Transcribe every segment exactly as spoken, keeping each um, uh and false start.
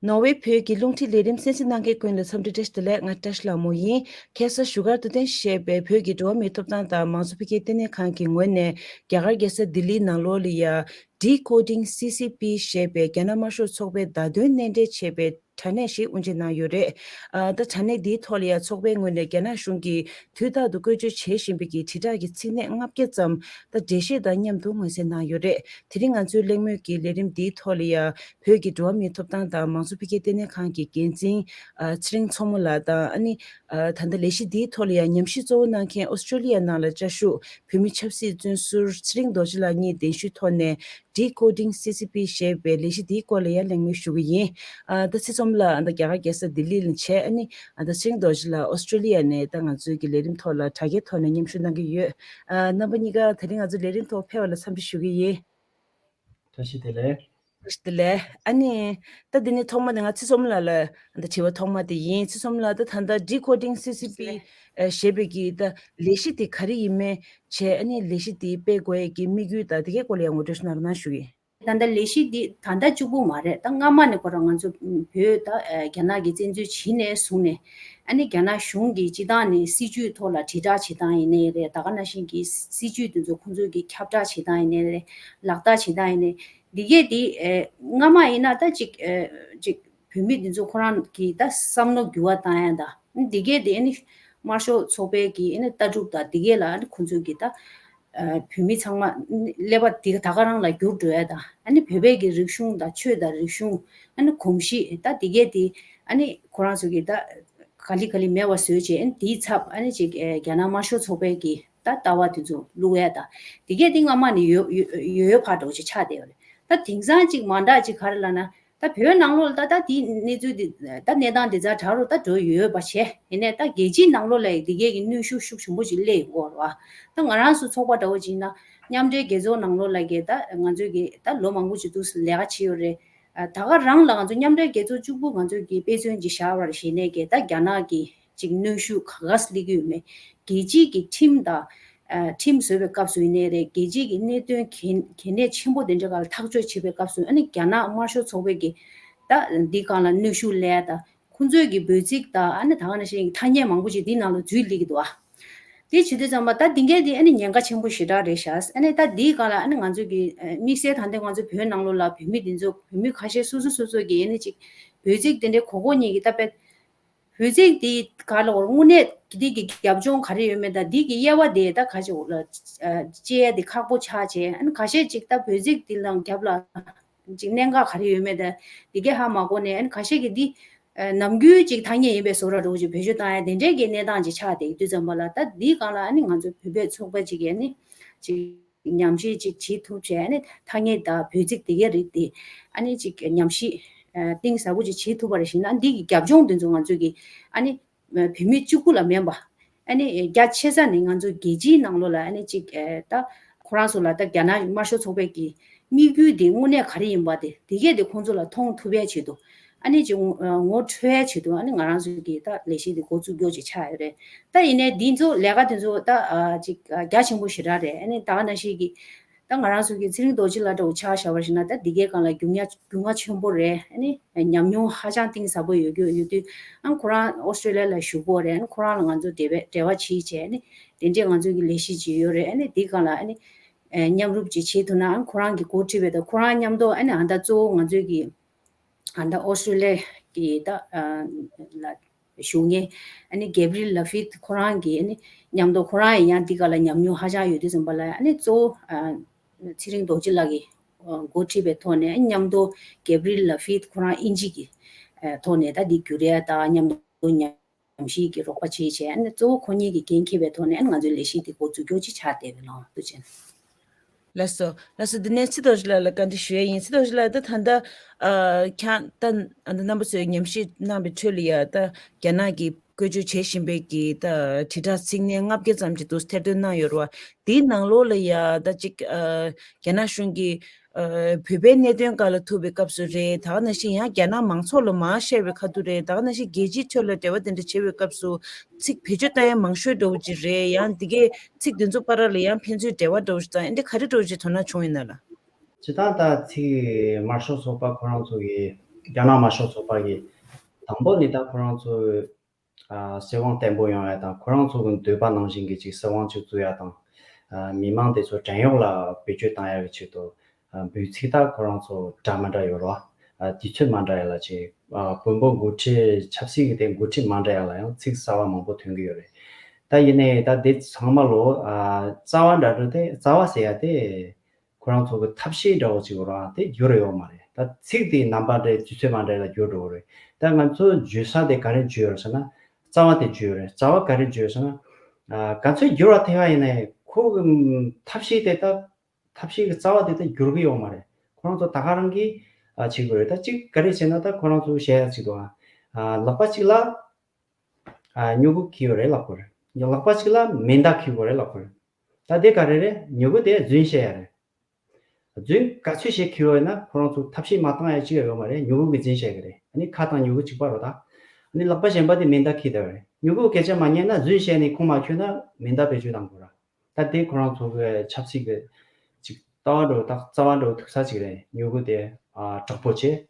ནོར་ཝེ་བོད་ཀྱི་རླུང་འཕྲིན་ལས་རིམ་གསན་གཟིགས་གནང་མཁན་ཀུན་ལ་འཚམས་འདྲི་བཀྲ་ཤིས་བདེ་ལེགས། ང་བཀྲ་ཤིས་ལྷ་མོ་ཡིན། ཁ་སང་བཞུགས་སྒར་དུ་རྟེན་གཞི་བྱས་པའི་བོད་ཀྱི་འགྲོ་བ་མིའི་ཐོབ་ཐང་དང་མང་གཙོ་འཕེལ་རྒྱས་ལྟེ་གནས་ཁང་གི་ངོས་ནས་རྒྱ་གར་རྒྱལ་ས་ལྡི་ལིའི་ནང་ལོགས་ལ་ཡ། Decoding C C P ཞེས་པའི་རྒྱ་ནག་དམར་ཤོག་ཚོགས་པའི་བརྡ་དོན་སྣེ་འདྲེན་བྱས་པའི་དྲ་གནས་ཤིག་དབུ་འབྱེད་གནང་ཡོད་རེད། ཨ། ད་དྲ་གནས་འདིའི་ཐོག་ལ་ཡང་ཚོགས་པའི་ངོས་ནས་རྒྱ་ནག་གཞུང་གིས་དུས་རྟག་ཏུ་བཀོལ་སྤྱོད་བྱེད་བཞིན་པའི་གི་དྲིལ་བསྒྲགས་ཀྱི་ཚིག་སྣེ་ལྔ་བརྒྱ་ཙམ་ད་འགྲེལ་བཤད་དང་མཉམ་དུ་ངོས་འཛིན་གནང་ཡོད་རེད། དེ་རིང་ང་ཚོའི་གླེང་མོལ་གྱི་ལས་རིམ་འདིའི་ཐོག་ལ་ཡང་བོད་ཀྱི་འགྲོ་བ་མིའི་ཐོབ་ཐང་དང་མང་གཙོ་འཕེལ་རྒྱས་ལྟེ་གནས་ཁང་གི་འགན་འཛིན་ཨ། ཚེ་རིང་མཚོ་མོ་ལགས་དང་། ཨ་ནི་ཨ། ད་ལྟ་ལས་གཞི་འདིའི་ཐོག་ལ་ཡང་ཉམས་ཞིབ་གཙོ་བོ་གནང་མཁན་ཨོ་སི་ཀྲོ་ལི་ཡ་ནང་ལ་བཅའ་བཞུགས་བོད་མི་ཆབ་སྲིད་བཙོན་ཟུར་ཚེ་རིང་རྡོ་རྗེ་ལགས་གཉིས་གདན་ཞུའི་ཐོག་ནས། Decoding C C P ཞེས་པའི་ལས་གཞི་འདིའི་སྐོར་ལ་ཡང་གླེང་མོལ་ཞུ་གི་ཡིན། ཨ། ད་ཚེ་རིང་མཚོ་མོ་ལགས་ད་རྒྱ་གར་རྒྱལ་ས་ལྡི་ལི་ནས་བྱས། ཨ་ནི་ཨ། ད་ཚེ་རིང་རྡོ་རྗེ་ལགས་ཨོ་སི་ཀྲོ་ལི་ཡ་ནས་ད་ང་ཚོའི་གི་ལས་རིམ་ཐོག་ལ་དྲ་རྒྱའི་ཐོག་ནས་མཉམ་ཞུགས་གནང་གི་ཡོད། ཨ། རྣམ་པ་གཉིས་ཀ་དེ་རིང་ང་ཚོའི་ལས་རིམ་ཐོག་ཕེབས་པ་ལ་འཚམས་འདྲི་ཞུ་གི་ཡིན། བཀྲ་ཤིས་བདེ་ལེགས། བཀྲ་ཤིས་བདེ་ལེགས། ཨ་ནི་ད་འདི་ནས་ཐོག་མ་དེ་ང་ཚེ་རིང་མཚོ་མོ་ལགས་ལ་ད་དྲི་བ་ཐོག་མ་དེ་ཡིན། ཚེ་རིང་མཚོ་མོ་ལགས་ད་ད་ལྟ་Decoding C C P ཞེས་པའི་གི་ད་ལས་གཞི་དེ་ག་རེ་ཡིན་མིན་བྱས། ཨ་ནི་ལས་གཞི་དེ་སྤེལ་དགོས་ཡས་ཀྱི་དམིགས་ཡུལ་དང་དེ་གའི་སྐོར་ལ་ཡང་ངོ་སྤྲོད་ཞིག་གནང་རོགས་གནང་ཞུ་ཡིན། ད་ལྟ་ལས་གཞི་འདི་ད་ལྟ་གཅིག་པུ་མ་རེད། ད་སྔ་མ་ནས་ཁོ་རང་ང་ཚོ་བོད་ད་རྒྱ་ནག་གིས་བཙན་འཛུལ་བྱས་ནས་བཟུང་ནས། ཨ་ནི་རྒྱ་ནག་གཞུང་གིས་སྤྱི་བཏང་ནས་སྲིད་བྱུས་ཐོག་ལ་དྲིལ་བསྒྲགས་བྱེད་སྟངས་ཡིན་ནའི་རེད། ད་ག་ནང་བཞིན་གྱི་སྲིད་བྱུས་དེ་ཚོ་ཁོང་ཚོས་ཀྱི་ཁྱབ་བསྒྲགས་བྱེད་སྟངས་ཡིན་ནའི་རེད། ལག་བསྟར་བྱེད་སྟངས་ཡིན་ནའི་འདི་གས་འདི་སྔ་མ་ཡིན་ན་ད་ཅིག་ཅིག་བོད་མི་འདི་ཚོ་ཁོ་རང་གི་ད་བསམ་བློ་འགྱུར་བ་བཏང་ཡ་ད་འདི་གས་འདི་ཨ་ནི་དམར་ཤོག་ཚོགས་པའི་གི་ཨ་ནི་ལྟ་གྲུབ་ད་འདི་གས་ལ་ཨ་ནི་ཁོང་ཚོས་ཀྱི་ད། བོད་མི་ཚང་མ་ཀླད་པ་དེ་ད་ག་རང་ལ་འགྱུར་འགྲོ་ཡ་དང་། ཨ་ནི་བོད་པའི་གི་རིག་གཞུང་དང་ཆོས་དང་རིག་གཞུང་། ཨ་ནི་གོམས་གཤིས་ད་དེ་གས་དེ་ཨ་ནི་ཁོ་རང་ཚོ་གི་ད་ག་ལེ་ག་ལེ་མེད་པ་བཟོས་བྱས། ཨ་ནི་དེའི་ཚབ་ཨ་ནི་ཅིག་རྒྱ་ནག་དམར་ཤོག་ཚོགས་པའི་གི་ད་ལྟ་བ་དེ་ཚོ་བླུག་ཡ་དང་དེ་གས་དེ་སྔ་མ་ནས་ཡོད་ཡོད་ཡོད་ཕར་འགྲོ་ཅིག་ཆགས་བསྡད་ཡོད་རེད། ད་དེང་སང་ཅིག་མ་འདྲ་ཅིག་ག་རེ་ལབ་ན། ད་བོད་ནང་ལོགས་ལ་ད་ད་དེའི་གནས་ཚུལ་འདི་ད་གནས་སྟངས་འདི་ཚ་དྲག་རུ་ད་འགྲོ་ཡོད་པ་བྱས། ཡིན་ནའི་ད་རྒྱལ་སྤྱིའི་ནང་ལོགས་ལ་འདི་གས་ཀྱི་གནོན་ཤུགས་ཤུགས་ཆེན་པོ་ཅིག་སླེབས་ཡོད་རེད་བ། ད་ང་རང་ཚོ་ཚོགས་པ་འདྲ་བོ་ཅིག་ཡིན་ན་མཉམ་འབྲེལ་རྒྱལ་ཚོགས་ནང་ལོགས་ལ་གི་ད་ང་ཚོས་གི་ད་ལོ་མང་པོ་ཅིག་འདུག་སེ་ལས་ཀ་བྱས་ཡོད་རེད། ད་ག་རང་ལ་ང་ཚོ་མཉམ་འབྲེལ་རྒྱལ་ཚོགས་གཅིག་པུ་ང་ཚོས་གི་དཔེ་མཚོན་ཅིག་བཞག་པར་བྱས་ནས་གི་ད་རྒྱ་ནག་གི་ཅིག་གནོན་ཤུགས་ག་ག་སླེབས་ཀྱི་ཡོད་མེད། རྒྱལ་སྤྱིའི་གི་ཁྲིམས་དང་། ཨ། ཁྲིམས་བཟོ་བའི་སྐབས་སུ་ཡིན་ནའི་རེད། རྒྱལ་སྤྱིའི་གི་གནད་དོན་གལ་གལ་གནད་ཆེན་པོ་དེ་འདྲ་སྒང་ལ་ཐག་གཅོད་བྱེད་པའི་སྐབས་སུ་ཨ་ནི་རྒྱ་ནག་དམར་ཤོག་ཚོགས་པའི་གི་ད་འདི་སྒང་ལ་གནོན་ཤུགས་སླེབས་ཡ་ད་ཁོང་ཚོའི་གི་འབོད་ཚིག་དང་ཨ་ནི་ད་ག་ནང་བཞིན་ཐ་སྙད་མང་པོ་ཅིག་འདི་ནང་ལ་འཛུལ་སླེབས་ཀྱི་འདུག་ཨ། དེ་བྱེད་དུས་ཙམ་པ་ད་འདི་གས་འདི་ཨ་ནི་ཉེན་ཁ་ཆེན་པོ་ཞེ་དྲག་རེད་ཤག། ཨ་ནི་ད་འདིའི་སྒང་ལ་ཨ་ནི་ང་ཚོ་གི་དམིགས་བསལ་ད་ལྟ་ང་ཚོ་བོད་ནང་ལོགས་ལ་བོད་མི་འདི་ཚོ་བོད་མི་ཁ་ཤས་སོ་སོ་སོ་སོ་གི་ཨ་ནི་ཅིག་འབོད་ཚིག་དེ་འདྲའི་གོ་གོ་གཉིས་ཀྱི་ད་དཔེ། བོད་ཚིག་འདི་ག་ལ་བར་དངོས་གནས་འདི་གི་རྒྱབ་ལྗོངས་ག་རེ་ཡོད་མེད་དང་འདི་གི་དབྱེ་བ་དེ་ད་ག་ཅིག་ལ་ཨ་དཔྱད་ཡ་དེ་ཁག་པོ་ཆགས་བྱས། ཨ་ནི་ཁ་ཤས་ཅིག་ད་བོད་ཚིག་འདི་ལ་རྒྱབ་ལ་ཅིག་གནད་འགག་ག་རེ་ཡོད་མེད་དང་འདི་གས་ཧ་མ་གོ་ནས། ཨ་ནི་ཁ་ཤས་ཀྱིས་འདི་ཨ་ནམ་རྒྱུན་ཅིག་ཐ་སྙད་ཡིན་པའི་བཟོ་འདྲ་འདྲ་བོ་ཅིག་བེད་སྤྱོད་བཏང་ཡ་དེ་འདྲའི་གི་གནས་སྟངས་ཅིག་ཆགས་བསྡད་དུས་ཙམ་པ་ལ། ད་འདིའི་སྒང་ལ་ཨ་ནི་ང་ཚོ་བོད་པའི་ཚོགས་པ་ཅིག་གིས་ཨ་ནི་ཅིག་ཉམས་ཞིབ་ཅིག་བྱེད་ཐུབ་བྱས། ཨ་ནི་ཐ་སྙད་དང་བོད་ཚིག་དེ་གའི་རིགས་དེ་ཨ་ནི་ཅིག་ཉམས་ཞིབ་ཨ་གཏིང་ཟབ་པོ་ཅིག་བྱེད་ཐུབ་པ་རེད་ཤག་ན། འདི་གི་རྒྱབ་ལྗོངས་དེ་ཚོ་ང་ཚོས་ཀྱི་ཨ་ནི་བོད་མི་གཅིག་པུ་ལ་མིན་པ། ཨ་ནི་རྒྱ་ཆེ་ས་ནས་ང་ཚོ་རྒྱལ་སྤྱིའི་ནང་ལོགས་ལ་ཨ་ནི་ཅིག་ཨ་ད་ཁོ་རང་ཚོ་ལ་ད་རྒྱ་ནག་དམར་ཤོག་ཚོགས་པའི་གི་དམིགས་ཡུལ་དེ་དངོས་གནས་ག་རེ་ཡིན་པ་དེ་དེ་གས་དེ་ཁོང་ཚོ་ལ་མཐོང་ཐུབ་ཡའི་ཆེད་དུ། ཨ་ནི་ཅིག་ངོ་ངོ་འཕྲོད་ཡའི་ཆེད་དུ་ཨ་ནི་ང་རང་ཚོ་གིས་ད་ལས་གཞི་འདི་འགོ་བཙུགས་རྒྱུ་ཅིག་ཆགས་ཡོད་རེད། ད་ཡིན་ནའི་འདི་ཚོ་ལས་ཀ་དེ་ཚོ་ད་ཨ་ཅིག་ཨ་རྒྱ་ཆེན་པོ་ཞེ་དྲག་རེད། ཨ་ནི་ད་ག་ནང་བཞིན་གྱི་ད་ང་རང་ཚོ་གི་ཚེ་རིང་རྡོ་རྗེ་ལགས་འདྲ་བོ་ཆ་བཞག་པ་ཞིག་ན། ད་འདི་གའི་སྒང་ལ་རྒྱུས་མངའ་རྒྱུས་མངའ་ཆེན་པོ་རེད། ཨ་ནི་ཉམས་མྱོང་ཧ་ཅང་གཏིང་ཟབ་པོ་ཡོད་རྒྱུ་ཡོད་དུས། ཨ་ཁོ་རང་ཨོ་སི་ཀྲོ་ལི་ཡ་ལ་བཞུགས་ཡོད་རེད། ཨ་ཁོ་རང་ལ་ང་ཚོ་འབྲེལ་བའི་འབྲེལ་བ་བྱེད་བྱས། ཨ་ནི་དེ་འདྲས་ང་ཚོ་གི་ལས་གཞི་ཅིག་ཡོད་རེད། ཨ་ནི་འདི་སྒང་ལ་ཨ་ནི་མཉམ་རུབ་ཅིག་བྱེད་ཐུབ་ན། ཨ་ཁོ་རང་གི་འགོ་ཁྲིད་པའི་ད་ཁོ་རང་མཉམ་དུ་ཨ་ནི་ཨ་ད་གཙོ་བོ་ང་ཚོའི་གི་ཨ་ད་ཨོ་སི་ཀྲོ་ལི་ཡ་གི་ད་ཨ་ལ་བཞུགས་མཁན་ཨ་ནི་གེབ་རི་ལ་ཕིད་ཁོ་རང་གི་ཨ་ནི་མཉམ་དུ། ཁོ་རང་ཡང་འདི་ག་ལ་ཉམས་མྱོང་ཧ་ཅང་ཡོད་དུས་ཙམ་པ་ལ། ཨ་ནི་གཙོ་བོ་ཨ་ཚེ་རིང་རྡོ་རྗེ་ལགས་ཀྱི་ཨ་འགོ་ཁྲིད་པའི་ཐོག་ནས། ཨ་མཉམ་དུ་གེབ་རི་ལ་ཕིད་ཁོ་རང་དབྱིན་ཇི་གི་ཨ་ཐོག་ནས་ད་འདི་བསྒྱུར་ཡ་ད་མཉམ་དུ་ཉམས་ཞིབ་ཀྱི་རོགས་པ་བྱེད་བྱས། ཨ་ནི་གཙོ་བོ་ཁོ་གཉིས་ཀྱི་འགན་འཁྱེར་བའི་ཐོག་ནས་ཨ་ནི་ང་ཚོའི་ལས་གཞི་འདི་འགོ་འཛུགས་རྒྱུ་ཅིག་ཆགས་བསྡད་པའི་ལོ། ཐུགས་རྗེ་ཆེ། ལགས་སོ། ལགས་སོ། འདི་ནས་ཚེ་རྡོ་རྗེ་ལགས་ལ་བཀའ་འདྲི་ཞུ་ཡས་ཡིན། ཚེ་རྡོ་རྗེ་ལགས། ད་ད་ལྟ་ཨ་ཁྱེད་ད་ཨ་ད་རྣམ་པ་ཚོས་ཉམས་ཞིབ་གནང་བའི་ཁྲོད་ལ་ཡ་ད་རྒྱ་ནག་གིས་བཀོལ་སྤྱོད་བྱེད་བཞིན་པའི་གི་ད་དྲིལ་བསྒྲགས་ཚིག་སྣེ་ལྔ་བརྒྱ་ཙམ་ཅིག་འདུག་ཐེར་འདོན་གནང་ཡོད་རེད་བ། དེའི་ནང་ལོགས་ལ་ཡ་ད་ཅིག་ཨ་རྒྱ་ནག་གཞུང་གིས་ཨ་བོད་པའི་གནད་དོན་སྒང་ལ་ཐུག་པའི་སྐབས་སུ་རེད། ད་ག་ནང་བཞིན་ཡང་རྒྱ་ནག་མང་ཚོགས་ལ་མར་བཤད་པའི་ཁ་ཐུག་རེད། ད་ག་ནང་བཞིན་རྒྱལ་སྤྱིའི་ཁྲོད་ལ་འབྲེལ་བ་དེ་འདྲ་བྱེད་པའི་སྐབས་སུ་ཚིག་བེད་སྤྱོད་བཏང་ཡ་མང་ཤོས་འདྲ་བོ་ཅིག་རེད། ཡང་འདི་གའི་ཚིག་འདི་ཚོ་བར་ལ་ཡང་ཕན་ཚུན་འབྲེལ་བ་འདྲ་བོ་ཞིག་དང་འདི་ག་རེ་འདྲ་བོ་ཅིག་དོ་སྣང་བྱུང་ཡོད་ན་ལགས། སྤྱིར་བཏང་ད་ཚིག་དམར་ཤོག་ཚོགས་པ་ཁོ་རང་ཚོ་གི་ རྒྱ་ནག་དམར་ཤོག་ཚོགས་པ་གིས་དང་པོ་ནས་ད་ཁོ་རང་ཚོ་ཨ་སྲིད་དབང་བརྟན་པོ་ཡོང་ཡ་དང་ཁོ་རང་ཚོ་གི་འདོད་པ་ནང་བཞིན་གྱི་ཅིག་སྲིད་དབང་ཅིག་བཙུགས་ཡ་དང་། ཨ་མི་མང་དེ་ཚོ་བྲན་གཡོག་ལ་བེད་སྤྱོད་བཏང་ཡ་གི་ཆེད་དུ་ཨ་འབོད་ཚིག་ད་ཁོ་རང་ཚོ་འདྲ་མི་འདྲ་ཡོད་རེད་བ། ཨ་དུས་ཚོད་མ་འདྲ་ཡ་ལ་ཅིག་ཨ་དཔོན་པོ་འགོ་ཁྲིད་ཆབ་སྲིད་ཀྱི་དེ་འགོ་ཁྲིད་མ་འདྲ་ཡ་ལ་ཡང་ཚིག་གསར་བ་མང་པོ་ཐོན་གྱི་ཡོད་རེད། ད་ཡིན་ནའི་ད་དེ་ཚང་མ་ལོ་ཨ་རྩ་བ་འདྲ་འདྲ་དེ་རྩ་བ་ཟེར་ཡ་དེ། ཁོ་རང་ཚོ་གི་ཐབས་ཤེས་འདྲ་བོ་ཅིག་རང་དེ་འགྱུར་ཡོད་མ་རེད། ད་ཚིག་དེའི་རྣམ་པ་འདྲ་དུས་ཚོད་མ་འདྲ་ལ་འགྱུར་འགྲོ་གི་རེད། ད་ང་ཚོ་བརྗོད་ས་དེ་ག་རེ་བརྗོད་ཡོད་ཟེར་ན། རྩ་བ་དེ་བརྗོད་ཡོད་རེད། རྩ་བ་ག་རེ་བརྗོད་ཡོད་ཟེར་ན། ཨ་ག་ཚོད་འགྱུར་བ་ཐེབས་པ་ཡིན་ནའི་ཁོ་གི་ཐབས་ཤེས་དེ་ད་ཐབས་ཤེས་ཀྱི་རྩ་བ་དེ་ད་འགྱུར་གི་ཡོད་མ་རེད། ཁོ་རང་ཚོ་ད་ག་རང་གིས་ཨ་བྱེད་དགོས་རེད། ད་གཅིག་ག་རེ་བྱས་ན་ད་ཁོ་རང་ཚོ་བཤད་ཡ་ཅིག་འདུག་ཨ་ལག་པ་གཅིག་ལ་ཨ་སྨྱུ་གུ་འཁྱེར་ཡོད་རེད་ལབ་དགོས་རེད། ལག་པ་གཅིག་ལ་མེ་མདའ་འཁྱེར་དགོས་རེད་ལབ་དགོས་རེད། ད་དེ་ག་རེ་རེད། མྱུ་གུ་དེ་རྫུན་བཤད་ཡ་རེད། རྫུན་ག་ཚོད་བཤད་ཁྱེར་བ་ཡིན་ན་ཁོ་རང་ཚོ་ཐབས་ཤེས་མ་བཏང་ཡ་ཅི་ཡང་ཡོད་མ་རེད། མྱུ་གུ་གིས་རྫུན་བཤད་གི་རེད། ཨ་ནི་ཁ་དང་མྱུ་གུ་གཅིག་པ་རེད་ད། ཨ་ནི་ལག་པ་གཞན་པ་དེ་མེ་མདའ་འཁྱེར་བསྡད་པ་རེད། མྱུ་གུ་སྐད་ཆ་མ་ཉན་ན་རྫུན་བཤད་ནས་ཁུངས་མ་འཁྱོལ་ན་མེ་མདའ་བེད་སྤྱོད་གཏང་དགོས་ར། ད་དེ་ཁོ་རང་ཚོ་གི་ཆབ་སྲིད་ཀྱི་ཅིག་ལྟ་བ་འདྲ་བོ་ད་རྩ་བ་འདྲ་བོ་ཐུག་ས་ཅིག་རེད། མྱུ་གུ་དེ་ཨ་དྲག་པོ་བྱས།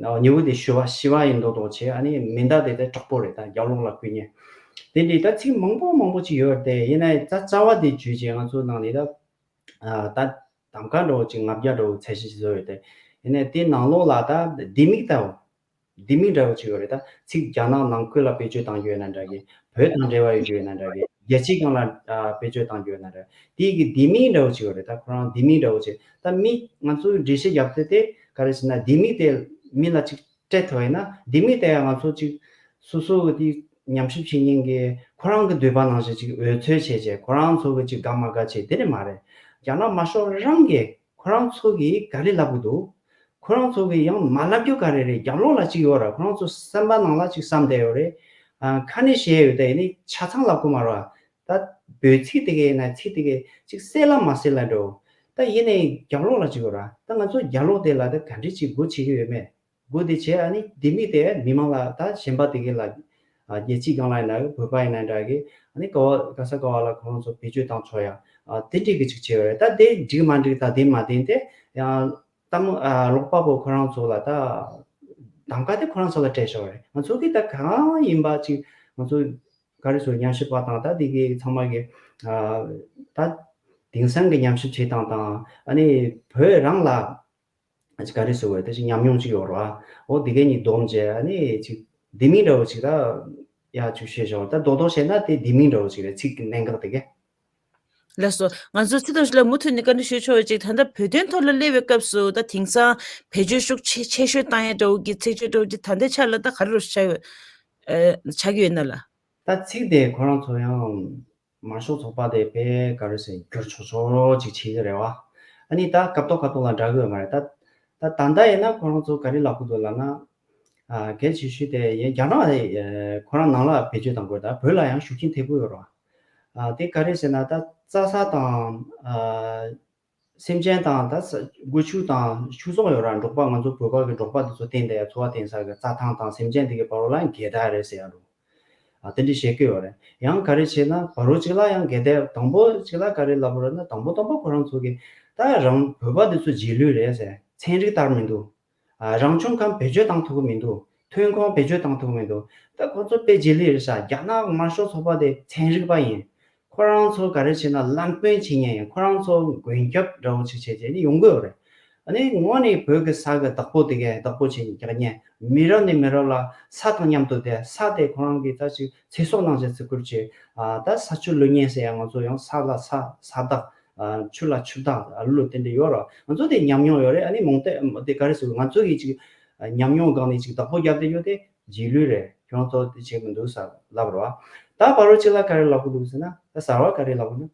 ཨ་མྱུ་གུ་དེ་ཤི་བ་ཤི་བ་ཡིན་མདོག་མདོག་བྱས། ཨ་ནི་མེ་མདའ་དེ་དེ་དྲག་པོ་རེད། ད་རྒྱབ་ལོགས་ལ་བསྐུལ་མཁན་དེ་འདྲའི་ད་ཚིག་མང་པོ་མང་པོ་ཅིག་ཡོད་རེད་དེ། ཡིན་ན་ད་རྩ་བ་དེ་བརྗོད་བྱས་ང་ཚོ་ནང་ནས་ད། ད་གདམ་ག་འདྲ་བོ་ཅིག་ལྔ་བརྒྱ་འདྲ་བོ་ཚད་གཞི་བཟོས་ཡོད་དེ། ཡིན་ནའི་དེ་ནང་ལོགས་ལ་ད་ལྡེ་མིག་ལྟ་བུ། ལྡེ་མིག་འདྲ་བོ་ཅིག་ཡོད་རེད། ད་ཚིག་རྒྱ་ནག་ནང་ཁུལ་ལ་བེད་སྤྱོད་གཏང་རྒྱུ་ཡོད་ན་འདྲ་གི། བོད་དང་འབྲེལ་བ་ཡོད་རྒྱུ་ཡོད་ན་འདྲ་གི། རྒྱལ་སྤྱིའི་སྒང་ལ་ཨ་བེད་སྤྱོད་གཏང་རྒྱུ་ཡོད་ན་འདྲ། དེ་གི་ལྡེ་མིག་འདྲ་བོ་ཅིག་ཡོད་རེད། ད་ཁོ་རང་ལྡེ་མིག་འདྲ་བོ་ཅིག་ད་མི་ང་ཚོའི་འགྲེལ་བཤད་རྒྱབ་དུས་དེ་ག་རེ་ཟེར་ན་ལྡེ་མིག་དེ་མི་ལ་ཅིག་སྤྲད་ཐུབ་པ་ཡིན་ན་ལྡེ་མིག་དེ་ཡང་ང་ཚོ་ཅིག་སོ་སོ་གི་དེ་ཉམས་ཞིབ་བྱེད་མཁན་གྱི་ཁོ་རང་གི་འདོད་པ་ནང་བཞིན་ཅིག་འོལ་ཚོད་བྱས་བྱས་ཁོ་རང་ཚོ་གི་ཅིག་དགའ་མ་དགའ་བྱས་དེ་རེད་མ་རེད། རྒྱ་ནག་དམར་ཤོག་རང་གིས་ཁོ་རང་ཚོ་གིས་ག་རེ་ལབ་གི་འདུག་ཁོ་རང་ཚོ་གིས་ཡང་མ་ལབ་རྒྱུ་ག་རེ་རེད། རྒྱབ་ལོགས་ལ་ཅིག་ཡོད་ར། ཁོ་རང་ཚོ་སེམས་པ་ནང་ལ་ཅིག་བསམ་བསྡད་ཡོད་རེད། ཨ་ཁ་ནས་བཤད་ཡོད་དེ་ཡིན་ནི་ཆ་ཚང་ལབ་གི་མ་རེད། ད་འབོད་ཚིག་དེ་གའི་ན་ཚིག་དེ་གའི་ཅིག་གསལ་ལ་མ་གསལ་ལ་འགྲོ། ད་ཡིན་ནའི་རྒྱབ་ལོགས་ལ་ཅིག་ཡོད་ར། ད་ང་ཚོ་རྒྱབ་ལོགས་དེ་ལ་ད་ག་འདྲ་ཅིག་སྒོ་ཕྱེ་གི་ཡོད་མེད། སྒོ་དེ་ཕྱེ། ཨ་ནི་ལྡེ་མིག་དེ་མི་མང་ལ་ད་གཞན་པ་དེ་གའི་ལ་ཨ་རྒྱལ་སྤྱིའི་སྒང་ལ་ཡིན་ན་བོད་པ་ཡིན་ན་འདྲ་གི། ཨ་ནི་ག་བ་ག་ས་ག་བ་ལ་ཁོ་རང་ཚོ་བེད་སྤྱོད་བཏང་ཆོག་ཡ་ཨ་དེ་འདྲའི་གི་ཅིག་བྱས་ཡོད་རེད། ད་དེ་འགྲིག་མ་འགྲིག་ད་དེ་མ་བདེན་ཏེ་ཡང་ད་མོ་ཨ་ཀློག་པ་པོ་ཁོ་རང་ཚོ་ལ་ད་གདམ་ག་དེ་ཁོ་རང་ཚོ་ལ་སྤྲད་ཆོག་རེད། ང་ཚོ་གི་ད་གང་ཡིན་པ་ཅིག་ང་ཚོ་ག་རེ་ཟེར་ཉམས་ཞིབ་པ་དང་ད་དེ་གའི་ཚང་མ་གི་ཨ་ད་དེང་སང་གི་ཉམས་ཞིབ་བྱེད་སྟངས་དང་ཨ་ནི་བོད་རང་ལ་ཅིག་ག་རེ་ཟེར་བ་དེ་ཅིག་ཉམས་མྱོང་ཅིག་ཡོད་རེད་བ། འོ་དེ་གའི་གཉིས་བསྡོམས་བྱས་ཨ་ནི་ཅིག་ལྡེ་མིག་འདྲ་བོ་ཅིག་ད་ཡ་ཅིག་བཤད་ཆོག་ད་རྡོག་རྡོག་བཤད་ན་དེ་ལྡེ་མིག་འདྲ་བོ་ཅིག་རེད། ཚིག་གི་གནད་འགག་དེ་གའི། ལགས་སོ། ང་ཚོ་ཚེ་དང་ཞུ་ལ་མུ་མཐུད་ནས་བཀའ་འདྲི་ཞུ་ཆོག་པ་ཅིག་ད་ལྟ་བོད་དོན་ཐོག་ལ་སླེབས་པའི་སྐབས་སུ་ད་དེང་སང་བེད་སྤྱོད་ཤུགས་ཆེ་ཆེ་ཤོས་བཏང་ཡ་འདྲ་བོ་གི་ཚིག་བརྗོད་འདྲ་བོ་གི་ད་ལྟའི་ཆ་ལ་ད་ག་རེ་རུ་ཆགས་ཡོད་ཨ་ཆགས་ཀྱི་ཡོད་ན་ལ། ད་ཚིག་དེ་ཁོ་རང་ཚོ་ཡང་དམར་ཤོག་ཚོགས་པ་དེ་དཔེ་ག་རེ་ཟེར་འགྱུར་ཆོག་ཆོག་ཅིག་བྱེད་ཀྱི་རེད་བ། ཨ་ནི་ད་སྐབས་ཐོག་སྐབས་ཐོག་ལ་འདྲ་གི་ཡོད་མ་རེད། ད་ད་ད་ལྟ་ཡིན་ན་ཁོ་རང་ཚོ་ག་རེ་ལབ་གི་འདུག་ལབ་ན། ཨ་གལ་ཆེ་ཤོས་དེ་ཡིན་རྒྱ་ནག་ཨ་ཁོ་རང་ནང་ལ་བེད་སྤྱོད་གཏང་དགོས། ད་བོད་ལ་ཡང་ཤུགས་རྐྱེན་ཐེབས་ཀྱི་ཡོད་རེད་བ། ཨ་དེ་ག་རེ་ཟེར་ན་ད་རྩྭ་ས་དང་ཨ་སེམས་ཅན་དང་ད་ས་སྒོ་ཕྱུགས་དང་ཕྱུགས་ཟོག་ཡོད་ར། འབྲོག་པ་ང་ཚོ་བོད་པ་གི་འབྲོག་པ་དེ་ཚོ་བསྟེན་བསྡད་ཡ་འཚོ་བ་བསྟེན་ས་གི་རྩྭ་ཐང་དང་སེམས་ཅན་དེ་གའི་བར་ལ་འགལ་ཟླ་རེད་ཟེར་ཡ་རུ། ཨ་དེ་འདྲ་བཤད་ཀྱི་ཡོད་རེད། ཡང་ག་རེ་བྱས་ན་བར་རོ་གཅིག་ལ་ཡང་འགལ་ཟླ་དང་པོ་གཅིག་ལ་ག་རེ་ལབ་རེད་ན་དང་པོ་དང་པོ་ཁོ་རང་ཚོ་གི་ད་རང་བོད་པ་དེ་ཚོ་རྗེས་ལུས་རེད་ཟེར། ཚན་རིག་ལྟར་མི་འདུག་ཨ་རང་བྱུང་ཁམས་བེད་སྤྱོད་བཏང་ཐུབ་ཀྱི་མི་འདུག་ཐོན་ཁུངས་བེད་སྤྱོད་བཏང་ཐུབ་ཀྱི་མི་འདུག་ད་ཁོ་ཚོ་དཔེ་རྗེས་ལུས་རེད་ཤག་རྒྱ་ནག་དམར་ཤོག་ཚོགས་པ་དེ་ཚན་རིག་པ་ཡིན། ཁོ་རང་ཚོ་ག་རེ་བྱས་ན་ལམ་སྟོན་བྱེད་མཁན་ཡིན། ཁོ་རང་ཚོ་མགོན་སྐྱབས་འདྲ་བོ་ཅིག་བྱས་བྱས་ནས་ཡོང་གི་ཡོད་རེད། ཨ་ནི་དངོས་ནས་བོད་ཀྱི་ས་གི་བདག་པོ་དེ་གའི་བདག་པོ་བྱེད་མཁན་རྒྱག་མཁན་མི་རབས་ནས་མི་རབས་ལ་ས་དང་མཉམ་དུ་བསྡད། ས་དེ་ཁོ་རང་གི་ད་ཅིག་ཚེ་སྲོག་ནང་བཞིན་བརྩི་བཀུར་བྱེད། ཨ་ད་ས་ཆུ་ལུད་གཉན་ཟེར་ཡ་ང་ཚོ་ཡང་ས་ལ་ས་ས་བདག་ཨ་ཆུ་ལ་ཆུ་བདག་ཨ་ལུ་དེ་འདྲ་ཡོད་ར། ང་ཚོ་དེ་ཉམས་མྱོང་ཡོད་རེད། ཨ་ནི་མོང་དེ་དེ་ག་རེ་ཟེར་ང་ཚོ་གི་ཅིག་ཉམས་མྱོང་སྒང་ནས་ཅིག་བདག་པོ་རྒྱབ་བསྡད་རྒྱུ་དེ་རྗེས་ལུས་རེད། ཁྱོད་ཚོ་དེ་བྱེད་མི་འདུག་ས་ལབ་ར་བ། ད་བར་རོ་གཅིག་ལ་ག་རེ་ལབ་གི་འདུག་ཟེར་ན་ད་གསར་བ་ག་རེ་ལབ་གི་འདུག་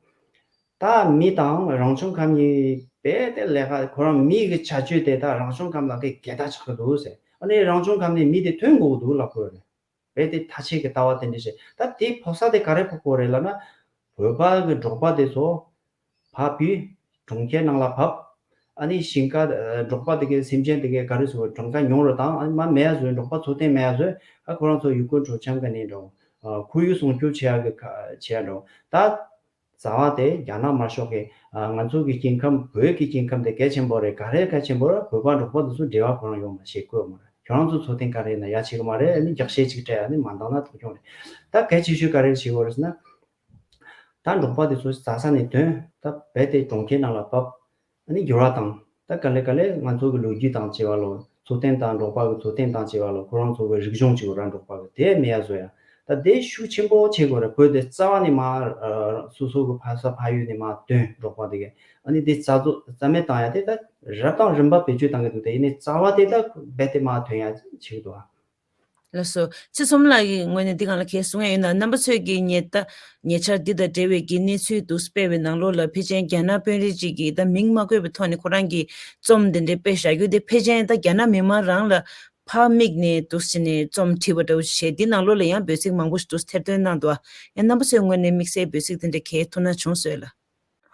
ད་མི་དང་རང་བྱུང་ཁམས་གཉིས་དཔེ་དེ་ལས་ཀ་ཁོ་རང་མི་གི་བྱ་སྤྱོད་དེ་ད་རང་བྱུང་ཁམས་ལ་གི་འགལ་ཟླ་ཆགས་གི་འདུག་ཟེར། ཨ་ནི་རང་བྱུང་ཁམས་ནས་མི་དེ་ཐོན་དགོས་ཀྱི་འདུག་ལབ་གི་ཡོད་རེད། རྦད་དེ་ཐ་ཆད་ཀྱི་ལྟ་བ་དེ་འདྲ་བྱས། ད་དེ་ཕོག་ས་དེ་ག་རེ་ཕོག་གི་རེད་ལབ་ན། བོད་པ་གི་འབྲོག་པ་དེ་ཚོ་ཕར་བུད། གྲོང་ཁྱེར་ནང་ལ་བབས། ཨ་ནི་ཞིང་ཁ་ཨ་འབྲོག་པ་དེ་གའི་སེམས་ཅན་དེ་གའི་ག་རེ་ཟེར་གྲོང་ཁ་ཉུང་རུ་བཏང་། ཨ་ནི་མར་མེད་ཡ་བཟོས། འབྲོག་པ་འཚོ་རྟེན་མེད་ཡ་བཟོས། ཨ་ཁོ་རང་ཚོ་ཡུལ་སྐོར་སྤྲོ་འཆམ་ག་ནས་འགྲོ། ཨ་ཁོར་ཡུག་སྲུང་སྐྱོབ་བྱེད་ཡ་གི་ཁ་བྱེད་ཡ་འགྲོ། ད་རྩ་བ་དེ་རྒྱ་ནག་དམར་ཤོག་གིས་ཨ་ང་ཚོ་གི་སྐྱེ་ཁམས་བོད་ཀྱི་སྐྱེ་ཁམས་དེ་གལ་ཆེན་པོ་རེད། ག་རེ་གལ་ཆེན་པོ་རེད། བོད་པ་འབྲོག་པ་དེ་ཚོ་འབྲེལ་བ་ཁོ་རང་ཡོད་མ་རེད། ཤེས་དགོས་མ་རེད། ཁྱོད་རང་ཚོ་འཚོ་རྟེན་ག་རེ་ཡིན་ན་ཡ་བྱེད་གི་མ་རེད། ཨ་ནི་རྒྱག་ཤེས་ཅིག་སྤྲད། ཨ་ནི་མ་འདང་ན་ཐོབ་ཆུང་རེད། ད་གལ་ཆེ་ཤོས་ག་རེ་བྱེད་དགོས་རེད་ཟེར་ན། ད་འབྲོག་པ་དེ་ཚོ་རྩྭ་ས་ནས་ཐོན། ད་རྦད་དེ་གྲོང་ཁྱེར་ནང་ལ་བབས། ཨ་ནི་འགྱུར་བ་བཏང་། ད་ག་ལེ་ག་ལེ་ང་ཚོ་གི་ལོ་རྒྱུས་དང་བཅས་པ་ལོ། འཚོ་རྟེན་དང་འབྲོག་པ་གི་འཚོ་རྟེན་དང་བཅས་པ་ལོ། ཁོ་རང་ཚོ་གི་རིག་གཞུང་ཅིག་ཡོད་ར། འབྲོག་པ་གི་དེ་མེད་ཡ་བཟོ་ཡ། ད་དེ་ཤུགས་ཆེན་པོ་བྱེད་དགོས་རེད། བོད་དེ་རྩ་བ་ནས་མར་ཨ་སོ་སོ་གི་ཕ་ས་ཕ་ཡུལ་ནས་མར་ཐོན། འབྲོག་པ་དེ་གས། ཨ་ནི་དེ་རྩ་རྩ་མེད་བཏང་ཡ་དེ་ད་རབ་དང་རིམ་པ་བེད་སྤྱོད་བཏང་གི་འདུག་དེ་ཡིན་ནའི་རྩ་བ་དེ་ད་རྦད་དེ་མར་ཐོན་ཡ་བྱེད་ཀྱི་འདུག་ཨ། ལགས་སོ། ཚེ་ཚོམ་ལགས་ཀྱི་ངོས་ནས་འདི་སྒང་ལ་གང་གསུང་ཡ་ཡོད་ན། རྣམ་པ་ཚོས་ཀྱི་ཉེ་ད་ཉེ་ཆར་འདི་དང་འབྲེལ་བའི་གི་གནས་ཚུལ་དུ་སྤེལ་བའི་ནང་ལོགས་ལ། ཕལ་ཆེར་རྒྱ་ནག་དཔོན་རིགས་ཅིག་གིས་ད་མིང་མ་བཀོད་པའི་ཐོག་ནས་ཁོ་རང་གི་རྩོམ་འདི་འདྲའི་སྤེལ་བཞག་རྒྱུ་དེ། ཕལ་ཆེར་ད་རྒྱ་ནག་མི་མང་རང་ལ་ཕར་དམིགས་ནས་འདུག་སེ་ནས་རྩོམ་བྲིས་པ་འདྲ་བོ་ཞིག་བྱས། འདི་ནང་ལོགས་ལ་ཡང་འབོད་ཚིག་མང་པོ་ཞིག་འདུག་སེ་ཐེར་འདོན་གནང་འདུག་ཡང་རྣམ་པ་ཚོའི་ངོས་ནས་དམིགས་བསལ་འབོད་ཚིག་དེ་འདྲ་གང་ཐུགས་སྣང་བྱུང་སོང་ལགས།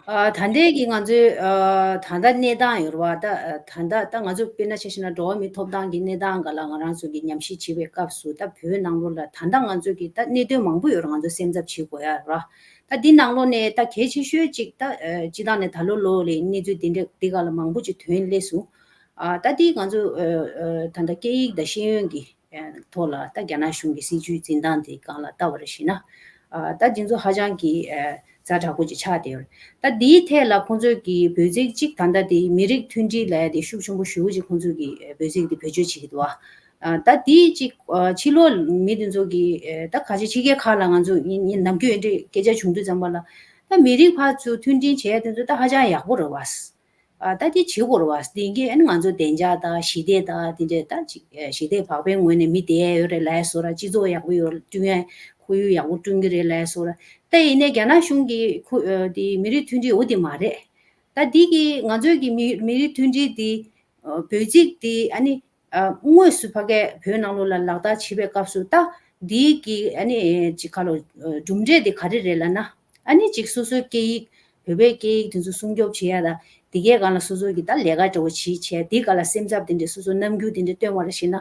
ཨ། ད་ལྟའི་གི་ང་ཚོའི་ཨ་ད་ལྟ་གནས་སྟངས་ཡོད་རེད་བ། ད་ད་ལྟ་ད་ང་ཚོ་དཔེར་ན་ཆ་བཞག་ན་འགྲོ་བ་མིའི་ཐོབ་ཐང་གི་གནས་སྟངས་སྒང་ལ་ང་རང་ཚོ་གི་ཉམས་ཞིབ་བྱེད་པའི་སྐབས་སུ། ད་བོད་ནང་ལོགས་ལ་ད་ལྟ་ང་ཚོ་གི་ད་གནད་དོན་མང་པོ་ཡོད་རེད། ང་ཚོ་སེམས་འཚབ་བྱེད་དགོས་ཡ་རེད་བ། ད་འདི་ནང་ལོགས་ནས་ད་གལ་ཆེ་ཤོས་ཅིག་ད་ཨ་སྤྱི་བཏང་ནས་ད་ལོ་ལོ་ལ་གནས་ཚུལ་འདི་འདྲ་འདི་སྒང་ལ་མང་པོ་ཅིག་ཐོན་སླེབས་སོང་། ཨ། ད་འདི་ང་ཚོ་ཨ་ཨ་ད་ལྟ་སྐད་ཡིག་དང་ཤེས་ཡོན་གྱི་ཐོག་ལ་ད་རྒྱ་ནག་གཞུང་གི་སྲིད་བྱུས་འཛིན་སྟངས་དེ་སྒང་ལ་ལྟ་བ་རེ་བྱས་ན། ཨ། ད་འདི་ཚོ་ཧ་ཅང་གི་ཨ་ཛ་དྲག་པོ་ཅིག་ཆགས་བསྡད་ཡོད་རེད། ད་འདིའི་ཐད་ལ་ཁོང་ཚོས་ཀྱི་འབོད་ཚིག་ཅིག་ད་ལྟ་དེ་མི་རིགས་མཐུན་སྒྲིལ་ལབ་ཡ་དེ་ཤུགས་ཆེན་པོ་ཞེ་པོ་ཅིག་ཁོང་ཚོས་ཀྱི་འབོད་ཚིག་དེ་བེད་སྤྱོད་བྱེད་ཀྱི་འདུག་ཨ། ད་འདི་ཅིག་ཨ་ཕྱི་ལོགས་མི་དེ་ཚོ་གི་ཨ་ད་ཁ་ཆེ་ཕྱི་རྒྱལ་ཁག་ལ་ང་ཚོ་ཡིན་ཡིན་ནམ་རྒྱུན་འདི་འདྲའི་སྐད་ཆ་བྱུང་དུས་ཙམ་པ་ལ། ད་མི་རིགས་ཕར་ཚུར་མཐུན་སྒྲིལ་བྱས་དེ་ཚོ་ད་ཧ་ཅང་ཡག་པོ་རེད་བ། ཨ། ད་དེ་བྱེད་དགོས་རེད་བ། དེ་གས་ཨ་ནི་ང་ཚོ་བདེ་འཇགས་དང་ཞི་བདེ་དང་དེ་འདྲས་ད་ཅིག་ཨ་ཞི་བདེ་བག་ཕེབས་ངོས་ནས་མི་བསྡད་ཡ་ཡོད་རེད་ལབ་ཡ་བཟོ་འདྲ། སྤྱི་ཚོགས་ཡག་པོ་ཡོད་བསྐྲུན་ཡ། ཁོར་ཡུག་ཡག་པོ་བསྐྲུན་གྱི་རེད་ལབ་ཡ་བཟོ་འདྲ། ད་ཡིན་ནའི་རྒྱ་ནག་གཞུང་གིས་ཁོ་ཨ་དེ་མི་རིགས་མཐུན་སྒྲིལ་འོ་དེ་མ་རེད། ད་དེ་གི་ང་ཚོའི་གི་མི་མི་རིགས་མཐུན་སྒྲིལ་དེ་ཨ་འབོད་ཚིག་དེ་ཨ་ནི་ཨ་དངོས་སུ་ཕ་གིའི་བོད་ནང་ལོགས་ལ་ལག་བསྟར་བྱེད་པའི་སྐབས་སུ། ད་དེ་གི་ཨ་ནི་ཅིག་ཁ་ལོ་ཨ་གྲུབ་འབྲས་དེ་ག་རེ་རེད་ལབ་ན། ཨ་ནི་ཅིག་སོ་སོའི་སྐད་ཡིག་བོད་པའི་སྐད་ཡིག་དེ་ཚོ་སྲུང་སྐྱོབ་བྱེད་ཡ་དང་། དེ་གའི་སྒང་ལ་སོ་སོ་གི་ད་ལས་ཀ་འདྲ་བོ་བྱེད་བྱས། དེའི་སྒང་ལ་སེམས་འཚབ་དེ་འདྲས་སོ་སོ་རྣམ་འགྱུར་དེ་འདྲས་སྟོན་པ་རེ་བྱས་ན།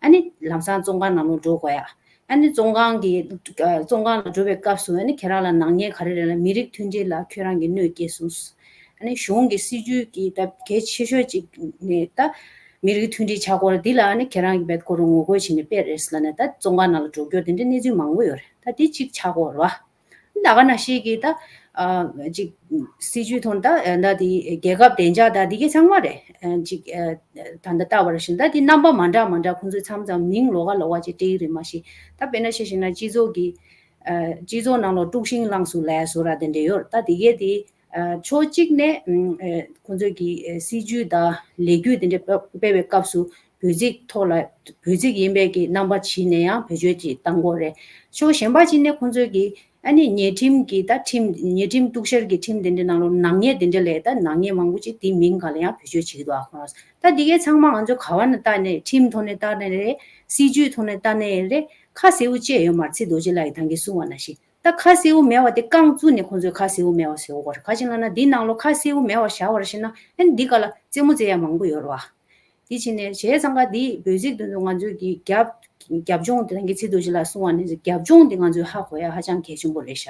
ཨ་ནི་ལམ་སང་བཙོན་ཁང་ནང་ལོགས་འགྲོ་དགོས་ཡ། ཨ་ནི་བཙོན་ཁང་གི་ཨ་བཙོན་ཁང་ལ་འགྲོ་བའི་སྐབས་སུ་ཨ་ནི་ཁྱེད་རང་ལ་ནག་ཉེས་ག་རེ་རེད་ལབ་ན། མི་རིགས་མཐུན་སྒྲིལ་ལ་ཁྱོད་རང་གིས་གནོད་སྐྱེལ་སོང་། ཨ་ནི་གཞུང་གི་སྲིད་བྱུས་ཀྱི་ད་གལ་ཆེ་ཤོས་ཅིག་ནས་ད་མི་རིགས་མཐུན་སྒྲིལ་ཆགས་སྐོར་འདི་ལ་ཨ་ནི་ཁྱེད་རང་གིས་རྦད་ཁོ་རང་ངོ་རྒོལ་བྱས་ནས་སྤེལ་རེད་ལབ་ནས་ད་བཙོན་ཁང་ནང་ལ་འགྲོ་རྒྱུ་དེ་འདྲའི་གནས་ཚུལ་མང་པོ་ཡོད་རེད། ད་དེ་གཅིག་ཆགས་སྐོར་རེད་བ། ད་ག་ནང་བཞིན་གྱི་ད་ཨ་ཅིག་སྲིད་བྱུས་ཐོག་ད་ད་དེ་རྒྱལ་ཁབ་བདེ་འཇགས་ད་དེ་གའི་ཚང་མ་རེད། ཨ་ཅིག་ཨ་ད་ད་ལྟ་བར་ཞིག་ད་དེ་རྣམ་པ་མ་འདྲ་མ་འདྲ་ཁོང་ཚོས་མཚམས་མཚམས་མིང་ལོགས་ཀ་ལོགས་ཀ་ཅིག་སྤྲད་ཀྱི་རེད། མ་གཞི་ད་དཔེར་ན་ཆ་བཞག་ན་སྤྱི་ཚོགས་ཀྱི་ཨ་སྤྱི་ཚོགས་ནང་ལོགས་དཀྲུག་ཤིང་བསླངས་སོང་ལབ་བཟོ་འདྲ་དེ་འདྲ་ཡོད་རེད། ད་དེ་གའི་དེ་ཨ་ཕྱོགས་གཅིག་ནས་ཨ་ཁོང་ཚོས་ཀྱི་ཨ་སྲིད་བྱུས་དང་ལས་འགུལ་དེ་འདྲ་སྤེལ་སྤེལ་བའི་སྐབས་སུ། འབོད་ཚིག་ཐོག་ལ་འབོད་ཚིག་ཡིན་པའི་གི་རྣམ་པ་བྱས་ནས་ཡང་བེད་སྤྱོད་ཅིག་བཏང་དགོས་རེད། ཕྱོགས་གཞན་པ་ཅིག་ནས་ཁོང་ཚོས་ཀྱི་ཨ་ནི་ཉེས་ཁྲིམས་ཀྱི་ད་ཁྲིམས་ཉེས་ཁྲིམས་གཏུག་བཤེར་གྱི་ཁྲིམས་དེ་འདྲའི་ནང་ལོགས་ནག་ཉེས་དེ་འདྲ་ལས་ད་ནག་ཉེས་མང་པོ་ཅིག་དེའི་མིང་སྒང་ལ་ཡང་བེད་སྤྱོད་བྱེད་ཀྱི་འདུག་ཨ་ཁོ་རང་ཚོ། ད་འདི་གའི་ཚང་མ་ང་ཚོ་ག་བ་ནས་བལྟས་ནའི། ཁྲིམས་ཐོག་ནས་བལྟས་ནའི་རེད། སྲིད་བྱུས་ཐོག་ནས་བལྟས་ནའི་རེད། ཁ་གསལ་པོ་བཅད་ཡོད་མ་རེད། ཚེ་རྡོ་རྗེ་ལགས་ཀྱིས་ད་གིན་གསུངས་པ་ནང་བཞིན། ད་ཁ་གསལ་པོ་མེད་པ་དེ་རྐང་བཙུགས་ནས་ཁོང་ཚོས་ཁ་གསལ་པོ་མེད་པ་བཟོ་དགོས་རེད། ག་ཅི་ལབ་ན་འདི་ནང་ལོགས་ཁ་གསལ་པོ་མེད་པ་བཞག་པ་རེད་ཟེར་ན། ཨ་ནི་འདི་སྒང་ལ་རྩེད་མོ་རྩེ་ཡ་མང་པོ་ཡོད་རེད་བ། དེ་བྱས་ནས་བྱས་ཙང་ཀ་འདི་འབོད་ཚིག་དེ་ཚོ་ང་ཚོས་ཀྱི་རྒྱབ་རྒྱབ་ལྗོངས་དེ་རང་གི་ཚེ་རྡོ་རྗེ་ལགས་གསུངས་པ་ནང་བཞིན་རྒྱབ་ལྗོངས་དེ་ང་ཚོས་ཧ་གོ་ཡ་ཧ་ཅང་གལ་ཆེན་པོ་རེད་ཤག་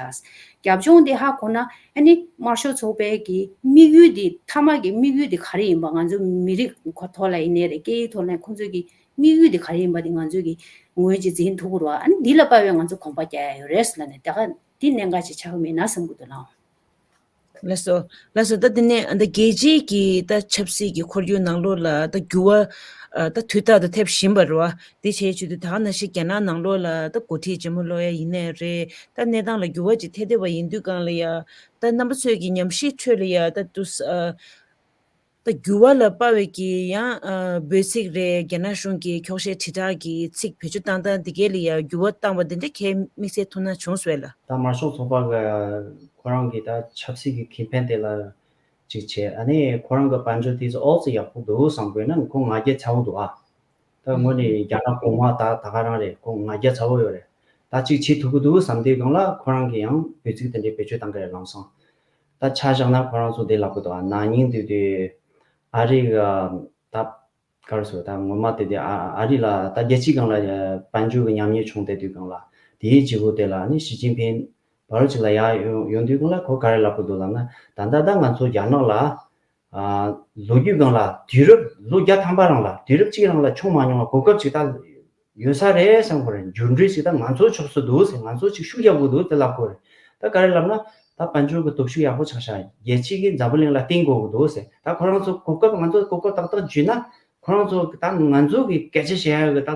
རྒྱབ་ལྗོངས་དེ་ཧ་གོ་ན་ཨ་ནི་དམར་ཤོག་ཚོགས་པའི་གི་དམིགས་ཡུལ་དེ། མཐའ་མ་གི་དམིགས་ཡུལ་དེ་ག་རེ་ཡིན་པ། ང་ཚོ་མི་རིགས་ཁོ་ཐོག་ལ་ཡིན་ནའི་རེད། སྐད་ཡིག་ཐོག་ལ་ཡིན། ཁོང་ཚོས་ཀྱི་དམིགས་ཡུལ་དེ་ག་རེ་ཡིན་པ་དེ་ང་ཚོས་ཀྱི་ངོས་ཀྱིས་འཛིན་ཐུབ་ཀྱི་རེད་བ། ཨ་ནི་འདི་ལ་དཔག་པའི་ང་ཚོ་གོམ་པ་རྒྱག་ཡ་ཡོད་རེད་ལབ་ནས་ད་ག་འདི་གནད་འགག་ཅིག་ཆགས་ཀྱི་མེད་ན་བསམ་གྱི་འདུག་ལགས། ལགས་སོ། ལགས་སོ། ད་དེ་ནས་ད་རྒྱལ་སྤྱིའི་གི་ད་ཆབ་སྲིད་ཀྱི་ཁོར་ཡུག་ནང་ལོགས་ལ་ད་འགྱུར་བ་ཨ་ད་དུས་རྟག་ཏུ་ཐེབས་བཞིན་པ་རེད་བ། དེ་བྱས་བྱས་དུས་ད་ག་ནང་བཞིན་རྒྱ་ནག་ནང་ལོགས་ལ་ད་འགོ་ཁྲིད་ཇོ་མོ་ལོ་ཡ་ཡིན་ནའི་རེད། ད་གནས་སྟངས་ལ་འགྱུར་བ་ཅིག་ཐེབས་བསྡད་པ་ཡིན་དུས་སྒང་ལ་ཡ། ད་རྣམ་པ་ཚོས་ཀྱི་ཉམས་ཞིབ་ཁྲོད་ལ་ཡ་ད་དུས་ཨ་ད་འགྱུར་བ་ལ་དཔག་པའི་གི་ཡང་ཨ་འབོད་ཚིག་རེད། རྒྱ་ནག་གཞུང་གི་འཁྱོག་བཤད་དྲིལ་བསྒྲགས་ཀྱི་ཚིག་བེད་སྤྱོད་བཏང་སྟངས་འདི་གས་ལ་ཡ་འགྱུར་བ་བཏང་བ་འདི་འདྲ་གས་དམིགས་བསལ་ཐུགས་སྣང་བྱུང་སོང་ལགས། ད་དམར་ཤོག་ཚོགས་པ་གི་ཁོ་རང་གི་ད་ཆབ་སྲིད་ཀྱི་ཁེ་ཕན་དེ་ལ་ཅིག་བྱས། ཨ་ནི་ཁོ་རང་གི་དཔལ་འབྱོར་དེ་ཚོ་ཨོ་ཙི་ཡག་པོ་འདུག་བསམ་དགོས་ན་ཁོ་ང་རྒྱལ་ཚ་པོ་འདུག་ཨ། ད་དངོས་ནས་རྒྱ་ནག་གོང་མ་ད་ད་ག་རང་རེད། ཁོ་ང་རྒྱལ་ཚ་པོ་ཡོད་རེད། ད་ཅིག་བྱེད་ཐུབ་ཀྱི་འདུག་བསམ་དུས་སྒང་ལ་ཁོ་རང་གིས་ཡང་འབོད་ཚིག་དེ་འདྲའི་བེད་སྤྱོད་བཏང་གི་རེད་ལམ་སང་། ད་ཆ་བཞག་ན་ཁོ་རང་ཚོ་དེ་ལབ་ཀྱི་འདུག་ཨ། ན་ནིང་དུས་དུས་ཨ་རི་གི་ད་ག་རེ་ཟེར། ད་ངོ་མ་དེ་དུས་ཨ་ཨ་རི་ལ་ད་རྒྱལ་སྤྱིའི་སྒང་ལ་དཔལ་འབྱོར་གྱི་ཉམས་ཉེས་བྱུང་བསྡད་དུས་སྒང་ལ། དེའི་བརྗེ་པོ་དེ་ལ་ནི་ཞི་ཅིན་ཕིང་བར་ཅིག་ལ་ཡར་ཡོང་ཡོང་དུས་སྒང་ལ་ཁོ་ག་རེ་ལབ་ཀྱི་འདུག་ལབ་ན། ད་ལྟ་ད་ང་ཚོ་རྒྱ་ནག་ལ་ ཨ་ལོ་རྒྱུས་སྒང་ལ་དུས་རབས་ལོ་བརྒྱ་ཐམ་པ་རང་ལ་དུས་རབས་གཅིག་རང་ལ་བྱུང་མ་མྱོང་བ་གོ་སྐབས་ཅིག་ད་ཡོད་ས་རེད་བསམ་གི་རེད། འགྱུར་འགྲོས་ཅིག་ད་ང་ཚོའི་ཕྱོགས་སུ་འདུག་ཟེར། ང་ཚོ་ཅིག་ཤུགས་རྒྱག་དགོས་འདུག་དེ་ལབ་དགོས་རེད། ད་ག་རེ་ལབ་ན་ད་དཔལ་འབྱོར་གྱི་སྟོབས་ཤུགས་ཡག་པོ་ཆགས་ཤག་རྒྱལ་སྤྱི་གིས་འཛམ་བུ་གླིང་ལ་བསྟན་དགོས་ཀྱི་འདུག་ཟེར། ད་ཁོ་རང་ཚོ་གོ་སྐབས་ང་ཚོ་གོ་སྐབས་ཏག་ཏག་བརྒྱུད་ན་ཁོ་རང་ཚོ་ད་ང་ཚོ་གི་སྐད་ཆ་བཤད་ཡག་གི་ད་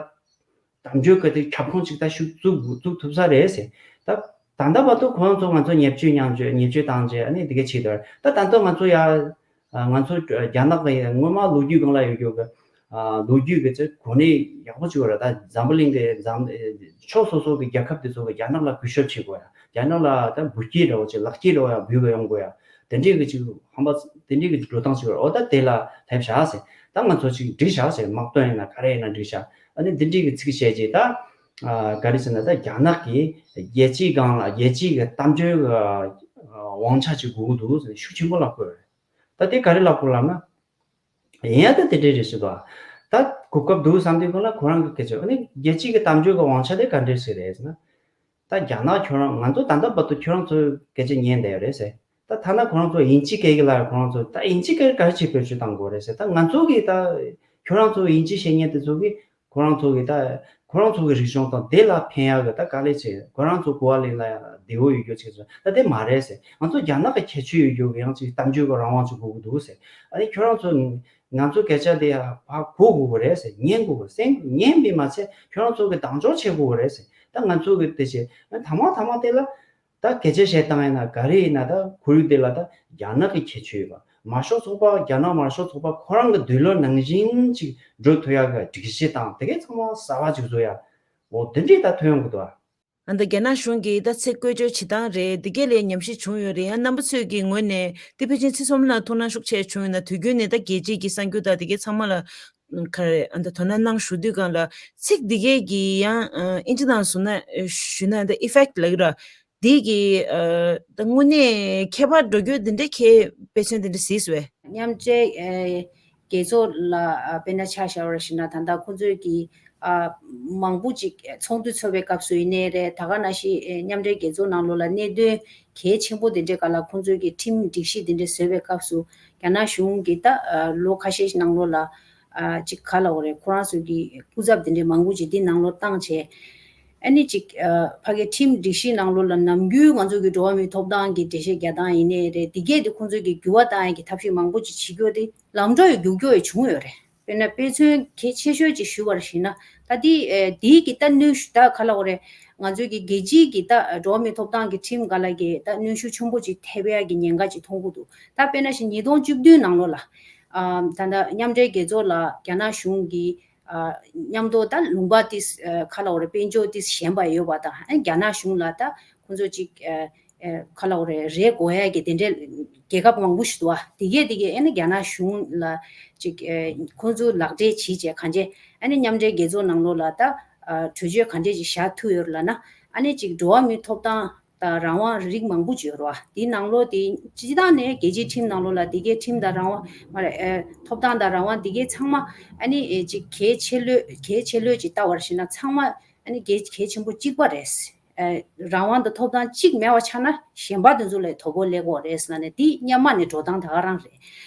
དམ་ཆོས་གི་དེ་ཁྱབ་ཁོངས་ཅིག་ད་ཤུགས་བཙུགས་བཙུགས་ཐུབ་ས་རེད་ཟེར། ད་ད་ལྟ་བར་དུ་ཁོ་རང་ཚོ་ང་ཚོ་བརྙས་བཅོས་མྱངས་བཅོས་བརྙས་བཅོས་བཏང་རྗེས་ཨ་ནི་དེ་ག་ཆེད་དུ་ད་ད་ལྟ་ང་ཚོ་ཡ་ང་ཚོ་རྒྱ་ནག་གི་སྔོན་མ་ལོ་རྒྱུས་སྒང་ལ་ཡོད་རྒྱུ་གི་ལོ་རྒྱུས་གི་ཚེ་གོ་གནས་ཡག་པོ་བྱུང་བ་རེད། ད་འཛམ་བུ་གླིང་གི་འཛམ་ཕྱོགས་སོ་སོ་གི་རྒྱལ་ཁབ་དེ་ཚོ་གི་རྒྱ་ནག་ལ་གུས་ཞབས་བྱེད་དགོས་ཡ། རྒྱ་ནག་ལ་ད་འབུལ་སྐྱེལ་རེད་བ་ཅིག་ལག་སྐྱེལ་རེད་བ་ཡ་འབུལ་བ་ཡོང་དགོས་ཡ། དེ་འདྲའི་གི་ཅིག་ཧམ་པ་དེ་འདྲའི་གི་འགྲོ་སྟངས་ཅིག་ཡོད་རེད། འོ་ད་དེ་ལ་སླེབས་བཞག་ཟེར། ད་ང་ཚོ་ཅིག་འགྲིག་བཞག་ཟེར། དམག་དོན་ཡིན་ན་ག་རེ་ཡིན་ན་འགྲིག་བཞག་ཨ་ནི་འདི་འདྲའི་གི་ཚིག་བཤད་རྗེས་ད་ག་རེ་ཟེར་ན་ད་རྒྱ་ནག་གི་རྒྱལ་སྤྱིའི་སྒང་ལ་རྒྱལ་སྤྱིའི་གི་གཏམ་བརྗོད་གི་དབང་ཆ་ཅིག་དགོས་ཀྱི་འདུག་ཟེར་ཤུགས་ཆེན་པོ་ལབ་དགོས་རེད། ད་དེ་ག་རེ་ལབ་དགོས་ལབ་ན། ཡིན་ཡང་ད་དེ་འདྲའི་རེད་ཟེར་དོ། ད་གོ་སྐབས་འདུག་བསམ་དུས་སྒང་ལ་ཁོ་རང་གི་སྐད་ཆ་ཨ་ནི་རྒྱལ་སྤྱིའི་གི་གཏམ་བརྗོད་གི་དབང་ཆ་དེ་ག་འདྲས་ཟེར་རེད་ཟེར་ན། ད་རྒྱ་ནག་ཁྱོད་རང་ང་ཚོ་ད་ལྟ་བར་དུ་ཁྱོད་རང་ཚོའི་སྐད་ཆ་ཉན་བསྡད་ཡོད་རེད་ཟེར། ད་ཐ་ན་ཁོ་རང་ཚོ་དབྱིན་ཇི་སྐད་ཀྱི་ལ་ཁོ་རང་ཚོ་ད་དབྱིན་ཇི་སྐད་ག་རེ་བྱེད་བེད་སྤྱོད་གཏང་དགོས་རེད་ཟེར། ད་ང་ཚོ་གི་ད་ཁྱོད་རང་ཚོ་དབྱིན་ཇི་བཤད་མཁན་དེ་ཚོ་གི་ཁོ་རང་ཚོ་གི་ད་ཁོ་རང་ཚོ་གི་རིག་གཞུང་དང་དེ་ལ་ཕན་ཡག་གི་ད་དཀའ་ལས་བྱེད། ཁོ་རང་ཚོ་གོ་བ་ལེན་ལ་བདེ་བོ་ཡོད་རྒྱུ་ཅིག་ཚོ་ད་དེ་མ་རེད་ཟེར། ང་ཚོ་རྒྱ་ནག་གི་ཁྱད་ཆོས་ཡོད་རྒྱུ་གི་ཡང་ཅིག་གཏམ་བརྗོད་གི་རང་དབང་ཅིག་དགོས་ཀྱི་འདུག་ཟེར། ཨ་ནི་ཁྱོད་རང་ཚོ་ང་ཚོ་སྐད་ཆ་དེ་ཕར་གོ་དགོས་ཀྱི་རེད་ཟེར། ཉན་དགོས་ཀྱི་ཟེར། ཉན་པས་མ་ཚད་ཁྱོད་རང་ཚོ་གི་དང་འཇོག་བྱེད་དགོས་ཀྱི་རེད་ཟེར། ད་ང་ཚོ་གི་དེ་བྱེད་ད་མ་ཐ་མ་དེ་ལ་ད་སྐད་ཆ་བཤད་སྟངས་ཡིན་ན་ག་རེ་ཡིན་ན་ད་ཁོར་ཡུག་དེ་ལ་ད་རྒྱ་ནག་གི་ཁྱད་ཆོས་ཡོད་པ། དམར་ཤོག་ཚོགས་པ་རྒྱ་ནག་དམར་ཤོག་ཚོགས་པ་ཁོ་རང་གི་འདོད་བློ་ནང་བཞིན་ཅིག་འགྲོ་ཐུབ་ཡག་གི་སྒྲིག་གཞི་དང་དེ་གའི་ཚང་མ་གསར་བ་ཅིག་བཟོ་ཡག་འོ་དེ་འདྲའི་ད་ཐོན་ཡོང་གི་འདུག་ཨ། ཨ་ད་རྒྱ་ནག་གཞུང་གིས་ད་ཚིག་བཀོལ་སྤྱོད་བྱེད་སྟངས་རེད། འདི་གས་ལས་ཉམས་ཞིབ་བྱུང་ཡོད་རེད། ཡང་རྣམ་པ་ཚོས་ཀྱི་ངོས་ནས་དེ་ཕལ་ཆེར་ཚེ་ཚོམ་ལ་ཐུགས་སྣང་ཤུགས་ཆེ་བྱུང་ཡོད་ན་དུས་རྒྱུན་ནས་ད་རྒྱལ་སྤྱིའི་གི་གསར་འགྱུར་དང་དེ་གས་ཚང་མ་ལ་ག་རེ་ཨ་ད་དོ་སྣང་གནང་ཞུ་དུས་སྒང་ལ་ཚིག་འདི་གས་ཀྱི་ཡང་ཨིན་ཇི་ནང་བཟུང་ན་ཞུ་ན་ད་effect ལབ་ཀྱི་ར། འདི་གི་ཨ་ད་དངོས་གནས་ཁྱད་པར་འགྲོ་རྒྱུ་འདི་འདྲའི་ཁྱད་དཔེ་མཚོན་འདི་འདྲ་གཟིགས་སོང་བས། མཉམ་འབྲེལ་ཨ་རྒྱལ་ཚོགས་ལ་ཨ་དཔེར་ན་ཆ་བཞག་པར་ཞུ་ན་ད་ལྟ་ཁོང་ཚོས་ཀྱི་ཨ་མང་པོ་ཅིག་ཚོགས་འདུ་ཚོགས་པའི་སྐབས་སུ་ཡིན་ནའི་རེད། ད་ག་ནང་བཞིན་ཨ་མཉམ་འབྲེལ་རྒྱལ་ཚོགས་ནང་ལོགས་ལ་གནད་དོན་གལ་ཆེན་པོ་འདི་འདྲའི་སྒང་ལ་ཁོང་ཚོས་ཀྱི་ཁྲིམས་སྒྲིག་གཞི་འདི་འདྲ་བཟོས་པའི་སྐབས་སུ་རྒྱ་ནག་གཞུང་གིས་ད་ཨ་ལོ་ཁ་ཤས་ནང་ལོགས་ལ་ཨ་ཅིག་ག་ལབ་དགོས་རེད། ཁོ་རང་ཚོ་གི་སྐུ་ཚབ་འདི་འདྲའི་མང་པོ་ཅིག་འདི་ནང་ལོགས་བཏང་བྱས། ཨ་ནི་ཅིག་ཨ་ཕ་གིའི་ཁྲིམས་སྒྲིག་གཞི་ནང་ལོགས་ལ་ནམ་རྒྱུན་ང་ཚོ་གི་འགྲོ་བ་མིའི་ཐོབ་ཐང་གི་འགྲེལ་བཤད་རྒྱག་སྟངས་ཡིན་ནའི་རེད། འདི་གས་དེ་ཁོང་ཚོས་ཀྱི་འགྱུར་བ་བཏང་ཡག་གི་ཐབས་ཤེས་མང་པོ་ཅིག་བྱེད་རྒྱུ་དེ་ལམ་འགྲོ་ཡི་རྒྱུག་རྒྱུ་ཡི་བྱུང་ཡོད་རེད། དཔེར་ན་དཔེ་མཚོན་གལ་ཆེ་ཤོས་ཅིག་ཞུ་བར་བྱས་ན་ད་དེ་ཨ་དེའི་གི་ད་གནོན་ཤུགས་ད་ག་ལབ་དགོས་རེད། ང་ཚོའི་གི་རྒྱལ་སྤྱིའི་གི་ད་འགྲོ་བ་མིའི་ཐོབ་ཐང་གི་ཁྲིམས་སྒང་ལ་གི་ད་གནོན་ཤུགས་ཆེན་པོ་ཅིག་ཐེབས་ཡག་གི་ཉེན་ཁ་ཅིག་མཐོང་གི་འདུག་ད་དཔེར་ན་ཞིག་ཉིས་སྟོང་བཅུ་བདུན་ནང་ལོགས་ལ་ཨ་ད་ལྟ་མཉམ་འབྲེལ་རྒྱལ་ཚོགས་ལ་རྒྱ་ནག་གཞུང་གི་ཨ་མཉམ་དུ་ད་ལུང་པ་ཏིས་ཨ་ག་ལབ་དགོས་རེད། དཔལ་འབྱོར་ཏིས་ཞན་པ་ཡོད་པ་དང་ཨ་རྒྱ་ནག་གཞུང་ལ་ད་ཁོང་ཚོ་ཅིག་ཨ་ཨ་ག་ལབ་དགོས་རེད། རེད་དགོས་ཡ་གི་དེ་འདྲའི་རྒྱལ་ཁབ་མང་པོ་ཞིག་འདུག་བ། དེ་གས་དེ་གས་ཨ་ནི་རྒྱ་ནག་གཞུང་ལ་ཅིག་ཨ་ཁོང་ཚོ་ལག་འབྲེལ་བྱེད་བྱས་གང་བྱས་ཨ་ནི་མཉམ་འབྲེལ་རྒྱལ་ཚོགས་ནང་ལོགས་ལ་ད་ཨ་གྲོས་ཆོད་གང་འདྲས་ཅིག་བཞག་ཐུབ་ཡོད་རེད་ལབ་ན་ཨ་ནི་ཅིག་འགྲོ་བ་མིའི་ཐོབ་ཐང་དང་རང་དབང་རིགས་མང་པོ་ཅིག་ཡོད་རེད་བ། དེའི་ནང་ལོགས་དེ་སྤྱི་བཏང་ནས་རྒྱལ་སྤྱིའི་ཁྲིམས་ནང་ལོགས་ལ་དེ་གའི་ཁྲིམས་དང་རང་དབང་མ་རེད་ཨེ་ཐོབ་ཐང་དང་རང་དབང་དེ་གའི་ཚང་མ་ཨ་ནི་ཨེ་ཅིག་གལ་ཆེ་ལོས་གལ་ཆེ་ལོས་ཅིག་ལྟ་བར་བྱས་ན་ཚང་མ་ཨ་ནི་གལ་གལ་ཆེན་པོ་གཅིག་པ་རེད། ཨེ་རང་དབང་དང་ཐོབ་ཐང་གཅིག་མེད་པ་ཆགས་ན་གཞན་པ་དེ་ཚོ་ལ་དོ་ཕོག་སླེབས་ཀྱི་ཡོད་རེད་ཟེར་ན་ནས་དེ་སྔོན་མ་ནས་འགྲོ་སྟངས་ད་ག་རང་རེད།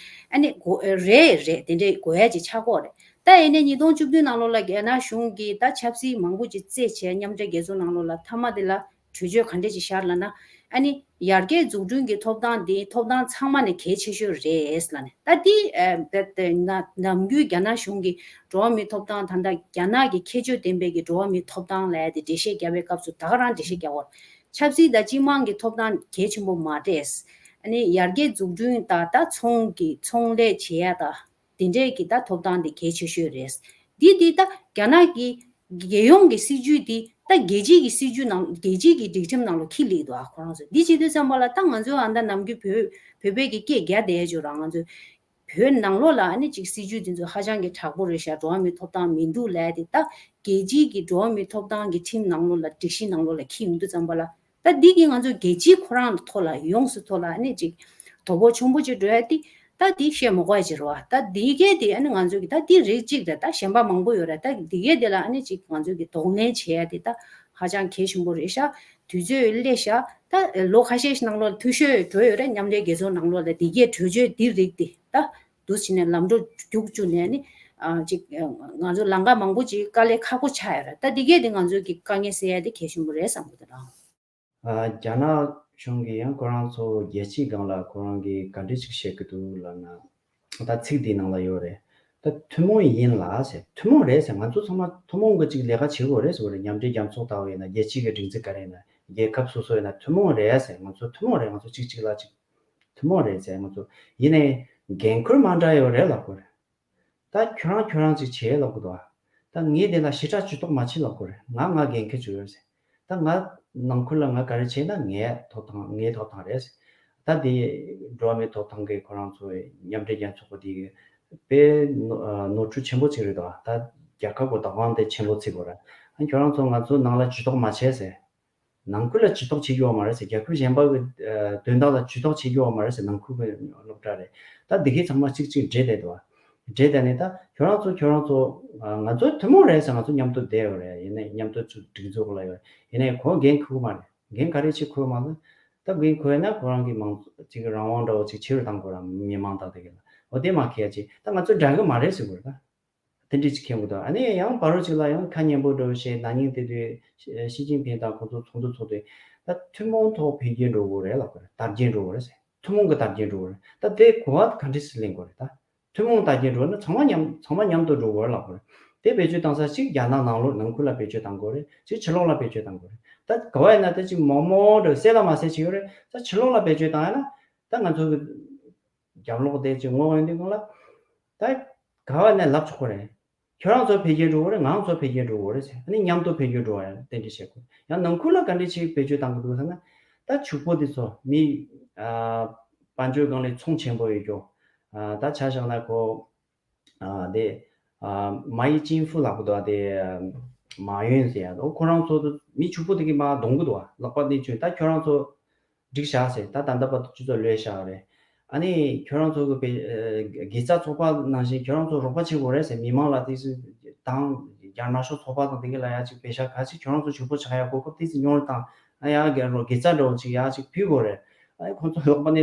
ཨ་ནི་གོ་རེད་རེད་དེ་འདྲའི་དགོས་ཡ་ཅིག་ཆགས་ཀྱི་ཡོད་རེད། ད་ཡིན་ནའི་ཉིས་སྟོང་བཅུ་བདུན་ནང་ལོགས་ལ་རྒྱ་ནག་གཞུང་གིས་ད་ཆབ་སྲིད་མང་པོ་ཅིག་རྩད་བྱས་མཉམ་འབྲེལ་རྒྱལ་ཚོགས་ནང་ལོགས་ལ་མཐའ་མ་དེ་ལ་གྲོས་ཆོད་ག་འདྲས་ཅིག་བཞག་ལབ་ན། ཨ་ནི་ཡར་རྒྱས་འཛུགས་སྐྲུན་གྱི་ཐོབ་ཐང་འདི་ཐོབ་ཐང་ཚང་མ་ནས་གལ་ཆེ་ཤོས་རེད་ལབ་ནས། ད་འདི་ཨ་ད་ད་ན་ནམ་རྒྱུན་རྒྱ་ནག་གཞུང་གིས་འགྲོ་བ་མིའི་ཐོབ་ཐང་ད་ལྟ་རྒྱ་ནག་གི་ཁྱད་ཆོས་ལྡན་པའི་གི་འགྲོ་བ་མིའི་ཐོབ་ཐང་ལབ་ཡ་དེ་འགྲེལ་བཤད་རྒྱག་པའི་སྐབས་སུ་ད་ག་རང་འགྲེལ་བཤད་རྒྱག་གོ། ཆབ་སྲིད་དང་སྤྱི་དམངས་ཀྱི་ཐོབ་ཐང་གལ་ཆེན་པོ་མ་རེད། ཨ་ནི་ཡར་རྒྱས་འཛུགས་སྐྲུན་དང་ད་ཚོང་གི་ཚོང་ལས་བྱེད་ཡ་དང་། དེ་འདྲས་ཀྱི་ད་ཐོབ་ཐང་དེ་གལ་ཆེ་ཤོས་རེད། འདི་འདི་ད་རྒྱ་ནག་གི་རྒྱལ་ཡོངས་ཀྱི་སྲིད་ཇུས་འདི་ད་རྒྱལ་སྤྱིའི་གི་སྲིད་ཇུས་ནང་རྒྱལ་སྤྱིའི་གི་སྒྲིག་ཁྲིམས་ནང་ལ་འཁྱེར་སླེབས་འདུག་ཨ། ཁོ་རང་ཚོ་འདི་བྱེད་དུས་ཙམ་པ་ལ་ད་ང་ཚོ་ཨ་ད་ནམ་རྒྱུན་བོད་བོད་པའི་གི་སྐད་རྒྱག་བསྡད་ཡ་ཅིག་ཡོད་ར། ང་ཚོ་བོད་ནང་ལོགས་ལ་ཨ་ནི་ཅིག་སྲིད་ཇུས་འདི་ཚོ་ཧ་ཅང་གི་དྲག་པོ་རེད་ཤག་འགྲོ་བ་མིའི་ཐོབ་ཐང་མི་འདུག་ལབ་ཡ་དེ་ད་རྒྱལ་སྤྱིའི་གི་འགྲོ་བ་མིའི་ཐོབ་ཐང་གི་ཁྲིམས་ནང་ལོགས་ལ་སྒྲིག་གཞི་ནང་ལོགས་ལ་འཁྱེར་ཡོང་དུས་ཙམ་པ་ལ། ད་འདི་གིས་ང་ཚོ་རྒྱལ་སྤྱིའི་ཁོ་རང་ཐོག་ལ་ཡོངས་སུ་ཐོག་ལ་ཨ་ནི་ཅིག་དོ་ཕོག་ཆེན་པོ་ཅིག་འགྲོ་ཡ་དེ་ད་འདི་བཤད་མ་དགོས་ཡ་ཅིག་རེད་བ། ད་འདི་གས་དེ་ཨ་ནི་ང་ཚོ་གི་ད་འདི་རིགས་གཅིག་རེད། ད་གཞན་པ་མང་པོ་ཡོད་རེད། ད་འདི་གས་དེ་ལ་ཨ་ནི་ཅིག་ང་ཚོ་གི་གདོང་ལེན་བྱེད་ཡ་དེ་ད་ཧ་ཅང་གལ་ཆེན་པོ་རེད་ཤག་དུས་ཚོད་སླེབས་ཤག་ད་ལོ་ཁ་ཤས་ཤིག་ནང་ལོགས་ལ་འཐུས་ཤོར་འགྲོ་ཡོད་རེད། མཉམ་འབྲེལ་རྒྱལ་ཚོགས་ནང་ལོགས་ལ་འདི་གས་གྲོས་ཆོད་འདི་རིགས་དེ་ད་ འདུག་བྱས་ནས་ལམ་འགྲོ་རྒྱུགས་བཅུག་ནས་ནི་ཅིག་ང་ཚོ་ལམ་ཁ་མང་པོ་ཅིག་དཀའ་ལས་ཁག་པོ་ཆགས་ཡོད་རེད། ད་འདི་གས་དེ་ང་ཚོས་ཀྱི་དཀའ་ངལ་སེལ་ཡ་དེ་གལ་ཆེན་པོ་རེད་བསམ་གི་འདུག་རང་། རྒྱ་ནག་གཞུང་གིས་ཡང་ཁོ་རང་ཚོ་རྒྱལ་སྤྱིའི་སྒང་ལ་ཁོ་རང་གིས་ག་འདྲ་ཅིག་བཤད་ཀྱི་འདུག་ལབ་ན། ད་ཚིག་འདིའི་ནང་ལ་ཡོད་རེད། ད་ཐུན་མོང་ཡིན་ལ་ཟེར། ཐུན་མོང་རེད་ཟེར། ང་ཚོ་ཚང་མ་ཐུན་མོང་གི་ཅིག་ལས་ཀ་བྱེད་དགོས་རེད་ཟེར་བ་རེད། མཉམ་འབྲེལ་རྒྱལ་ཚོགས་ལྟ་བུ་ཡིན་ན། རྒྱལ་སྤྱི་གི་སྒྲིག་འཛུགས་ག་རེ་ཡིན་ན། རྒྱལ་ཁབ་སོ་སོ་ཡིན་ན། ཐུན་མོང་རེད་ཟེར། ང་ཚོ་ཐུན་མོང་རེད། ང་ཚོ་གཅིག་གཅིག་ལ་གཅིག་ཐུན་མོང་རེད་ཟེར། ང་ཚོ་ཡིན་ནའི་འགན་ཁུར་མ་འདྲ་ཡོད་རེད་ལབ་དགོས་རེད། ད་ཁྱོད་རང་ཁྱོད་རང་ཅིག་བྱེད་ལབ་དགོས་འདུག་ཨ། ད་ངས་དེ་ལ་ཞེ་དྲག་ཇུས་གཏོགས་མ་བྱེད་ལབ་དགོས་རེད། ང་ང་འགན་འཁྱེར་བཅུག་ཡོད་ཟེར། ད་ང་ནང་ཁུལ་ལ་ང་ག་རེ་བྱས་ན་ངའི་ཐོབ་ཐང་ངའི་ཐོབ་ཐང་རེད་ཟེར། ད་དེ་འགྲོ་བ་མིའི་ཐོབ་ཐང་གི་ཁོ་རང་ཚོའི་མཉམ་འབྲེལ་རྒྱལ་ཚོགས་ཀྱི་དེ་དཔེ་ནོར་འཁྲུལ་ཆེན་པོ་ཅིག་རེད་འདུག་ཨ། ད་རྒྱལ་ཁབ་ཀྱི་བདག་དབང་དེ་ཆེན་པོ་བརྩི་དགོས་རེད། ཨ། ཁྱོད་རང་ཚོ་ང་ཚོའི་ནང་ལ་ཇུས་གཏོགས་མ་བྱས་ཟེར། ནང་ཁུལ་ལ་ཇུས་གཏོགས་བྱེད་རྒྱུ་བ་མ་རེད་ཟེར། རྒྱལ་ཁབ་གཞན་པ་གི་ཨ་དོན་དག་ལ་ཇུས་གཏོགས་བྱེད་རྒྱུ་བ་མ་རེད་ཟེར། ནང་ཁུལ་གི་སློབ་གྲྭ་རེད། ད་འདི་གའི་ཚང་མ་གཅིག་གཅིག་འབྲེལ་བསྡད་འདུག་བ། འབྲེལ་བསྡད་ནས་ད་ཁྱོད་རང་ཚོ་ཁྱོད་རང་ཚོ་ཨ་ང་ཚོ་ཐུན་མོང་རེད་ཟེར། ང་ཚོ་མཉམ་དུ་བསྡད་ཡོད་རེད། ཡིན་ནའི་མཉམ་དུ་ཚུར་སྒྲིག་འཛུགས་ལ་ཡོད། ཡིན་ནའི་ཁོ་འགན་འཁུར་གི་མ་རེད། འགན་ག་རེ་བྱེད་ཁུར་མ་ལ། ད་འགན་ཁུར་ན་ཁོ་རང་གི་མང་ཚོགས་ཅིག་རང་དབང་འདྲ་བོ་ཅིག་ཆེ་རུ་གཏང་དགོས་ར། མི་མང་དག་དེ་གི་ལ་འོ་དེ་མ་ཁེལ་ཅིག་ད་ང་ཚོ་འདྲ་གི་མ་རེད་ཟེར་དགོས་རེད་ད། དེ་འདྲ་ཅིག་མཁྱེན་དགོས་འདུག་ཨ་ནི་ཡང་བར་རོ་ཅིག་ལ་ཡང་ཁ་སྙན་པོ་འདྲ་བོ་བཤད། ན་ནིང་དེ་དུས་ཞི་ཅིན་ཕིང་དང་ཁོ་ཚོ་ཚོགས་འདུ་ཚོགས་དུས་ད་ཐུན་མོང་ཐོག་འཕེལ་རྒྱས་འགྲོ་དགོས་རེད་ལབ་དགོས་རེད། དར་རྒྱས་འགྲོ་དགོས་རེད་ཟེར། ཐུན་མོང་གི་དར་རྒྱས་འགྲོ་དགོས་རེད། ད་དེ་གོ་བ་ག་འདྲ་སེ་ལེན་དགོས་རེད་ད། ཐུན་མོང་དར་རྒྱས་འགྲོ་ན་ཚང་མ་མཉམ་ཚང་མ་མཉམ་དུ་འགྲོ་དགོས་རེད་ལབ་དགོས་རེད། དེ་བེད་སྤྱོད་བཏང་ས་གཅིག་རྒྱ་ནག་ནང་ལོགས་ནང་ཁུལ་ལ་བེད་སྤྱོད་བཏང་དགོས་རེད། གཅིག་ཕྱི་ལོགས་ལ་བེད་སྤྱོད་བཏང་དགོས་རེད། ད་ག་བ་ཡིན་ན་ད་ཅིག་མང་མང་འདྲ་བོ་གསལ་ལ་མ་གསལ་ཅིག་ཡོད་རེད། ད་ཕྱི་ལོགས་ལ་བེད་སྤྱོད་བཏང་ཡ་ན་ད་ང་ཚོ་གི་རྒྱབ་ལོགས་དེ་ཅིག་ངོ་ཡོང་དུས་སྒང་ལ་ད་ག་བ་ནས་ལབ་ཆོག་གི་རེད། ཁྱོད་རང་ཚོ་འཕེལ་རྒྱས་འགྲོ་གི་རེད། ང་ཚོ་འཕེལ་རྒྱས་འགྲོ་གི་རེད་ཟེར། ཨ་ནི་མཉམ་དུ་འཕེལ་རྒྱས་འགྲོ་བ་ཡང་རྟེན་འབྲེལ་བྱེད་དགོས། ཡང་ནང་ཁུལ་ལ་ག་འདྲ་ཅིག་བེད་སྤྱོད་བཏང་གི་འདུག་ཟེར་ན། ད་ཕྱུག་པོ་དེ་ཚོ་མི་ཨ་དཔལ་འབྱོར་སྒང་ལ་ཚོང་ཆེན་པོ་ཡོད་རྒྱུ། ཨ་ད་ཆ་བཞག་ན་ཁོ་ཨ་དེ་ཨ་མ་ཡི་ཅིན་ཧྥུ་ལབ་གི་འདུག་ཨ། དེ་མ་ཡོན་ཟེར་ཡ་འདུག་ཁོ་རང་ཚོ་མི་ཕྱུག་པོ་དེ་གིས་མར་གཏོང་གི་འདུག་ཨ། ལག་པ་འདི་བཅོས། ད་ཁྱོད་རང་ཚོ་འགྲིག་བཞག་ཟེར། ད་ད་ལྟ་བར་དུ་སྤྱི་ཚོགས་ལོས་བཞག་རེད། ཨ་ནི་ཁྱོད་རང་ཚོ་གི་བེ་ཨ་དགེ་རྩ་ཚོགས་པ་ནང་བཞིན་ཁྱོད་རང་ཚོ་རོགས་པ་བྱེད་དགོས་རེད་ཟེར། མི་མང་ལ་ཏོག་ཙམ་དང་རྒྱ་ནག་གཞུང་ཚོགས་པ་དང་དེ་ག་ལ་ཡ་ཅིག་པེ་ཤ་ག་ཅིག་ཁྱོད་རང་ཚོ་ཕྱུག་པོ་ཆགས་ཡ་གོ་སྐབས་ཏོག་ཙམ་ཉུང་རུ་བཏང་། ཨ་ཡ་དགེ་རོགས་དགེ་རྩ་འདྲ་བོ་ཅིག་ཡ་ཅིག་ཕུལ་དགོས་རེད། ཨ་ནི་ཁོང་ཚོ་ལག་པ་ནས་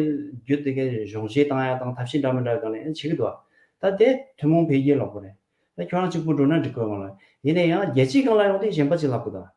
རྒྱུ་དེ་གའི་གཞུང་བཞེས་བཏང་ཡ་དང་ཐབས་ཤེས་འདྲ་མི་འདྲ་ག་ནས་ཨ་བྱེད་ཀྱི་འདུག་ད་དེ་ཐུན་མོང་འཕེལ་རྒྱས་ལབ་དགོས་རེད། ད་ཁྱོད་རང་གཅིག་པུ་འགྲོ་ན་འགྲིག་གི་མ་རེད། ཡིན་ནའི་ཡང་རྒྱལ་སྤྱིའི་སྒང་ལ་ཡོང་དུས་གཞན་པ་ཅིག་ལབ་དགོས་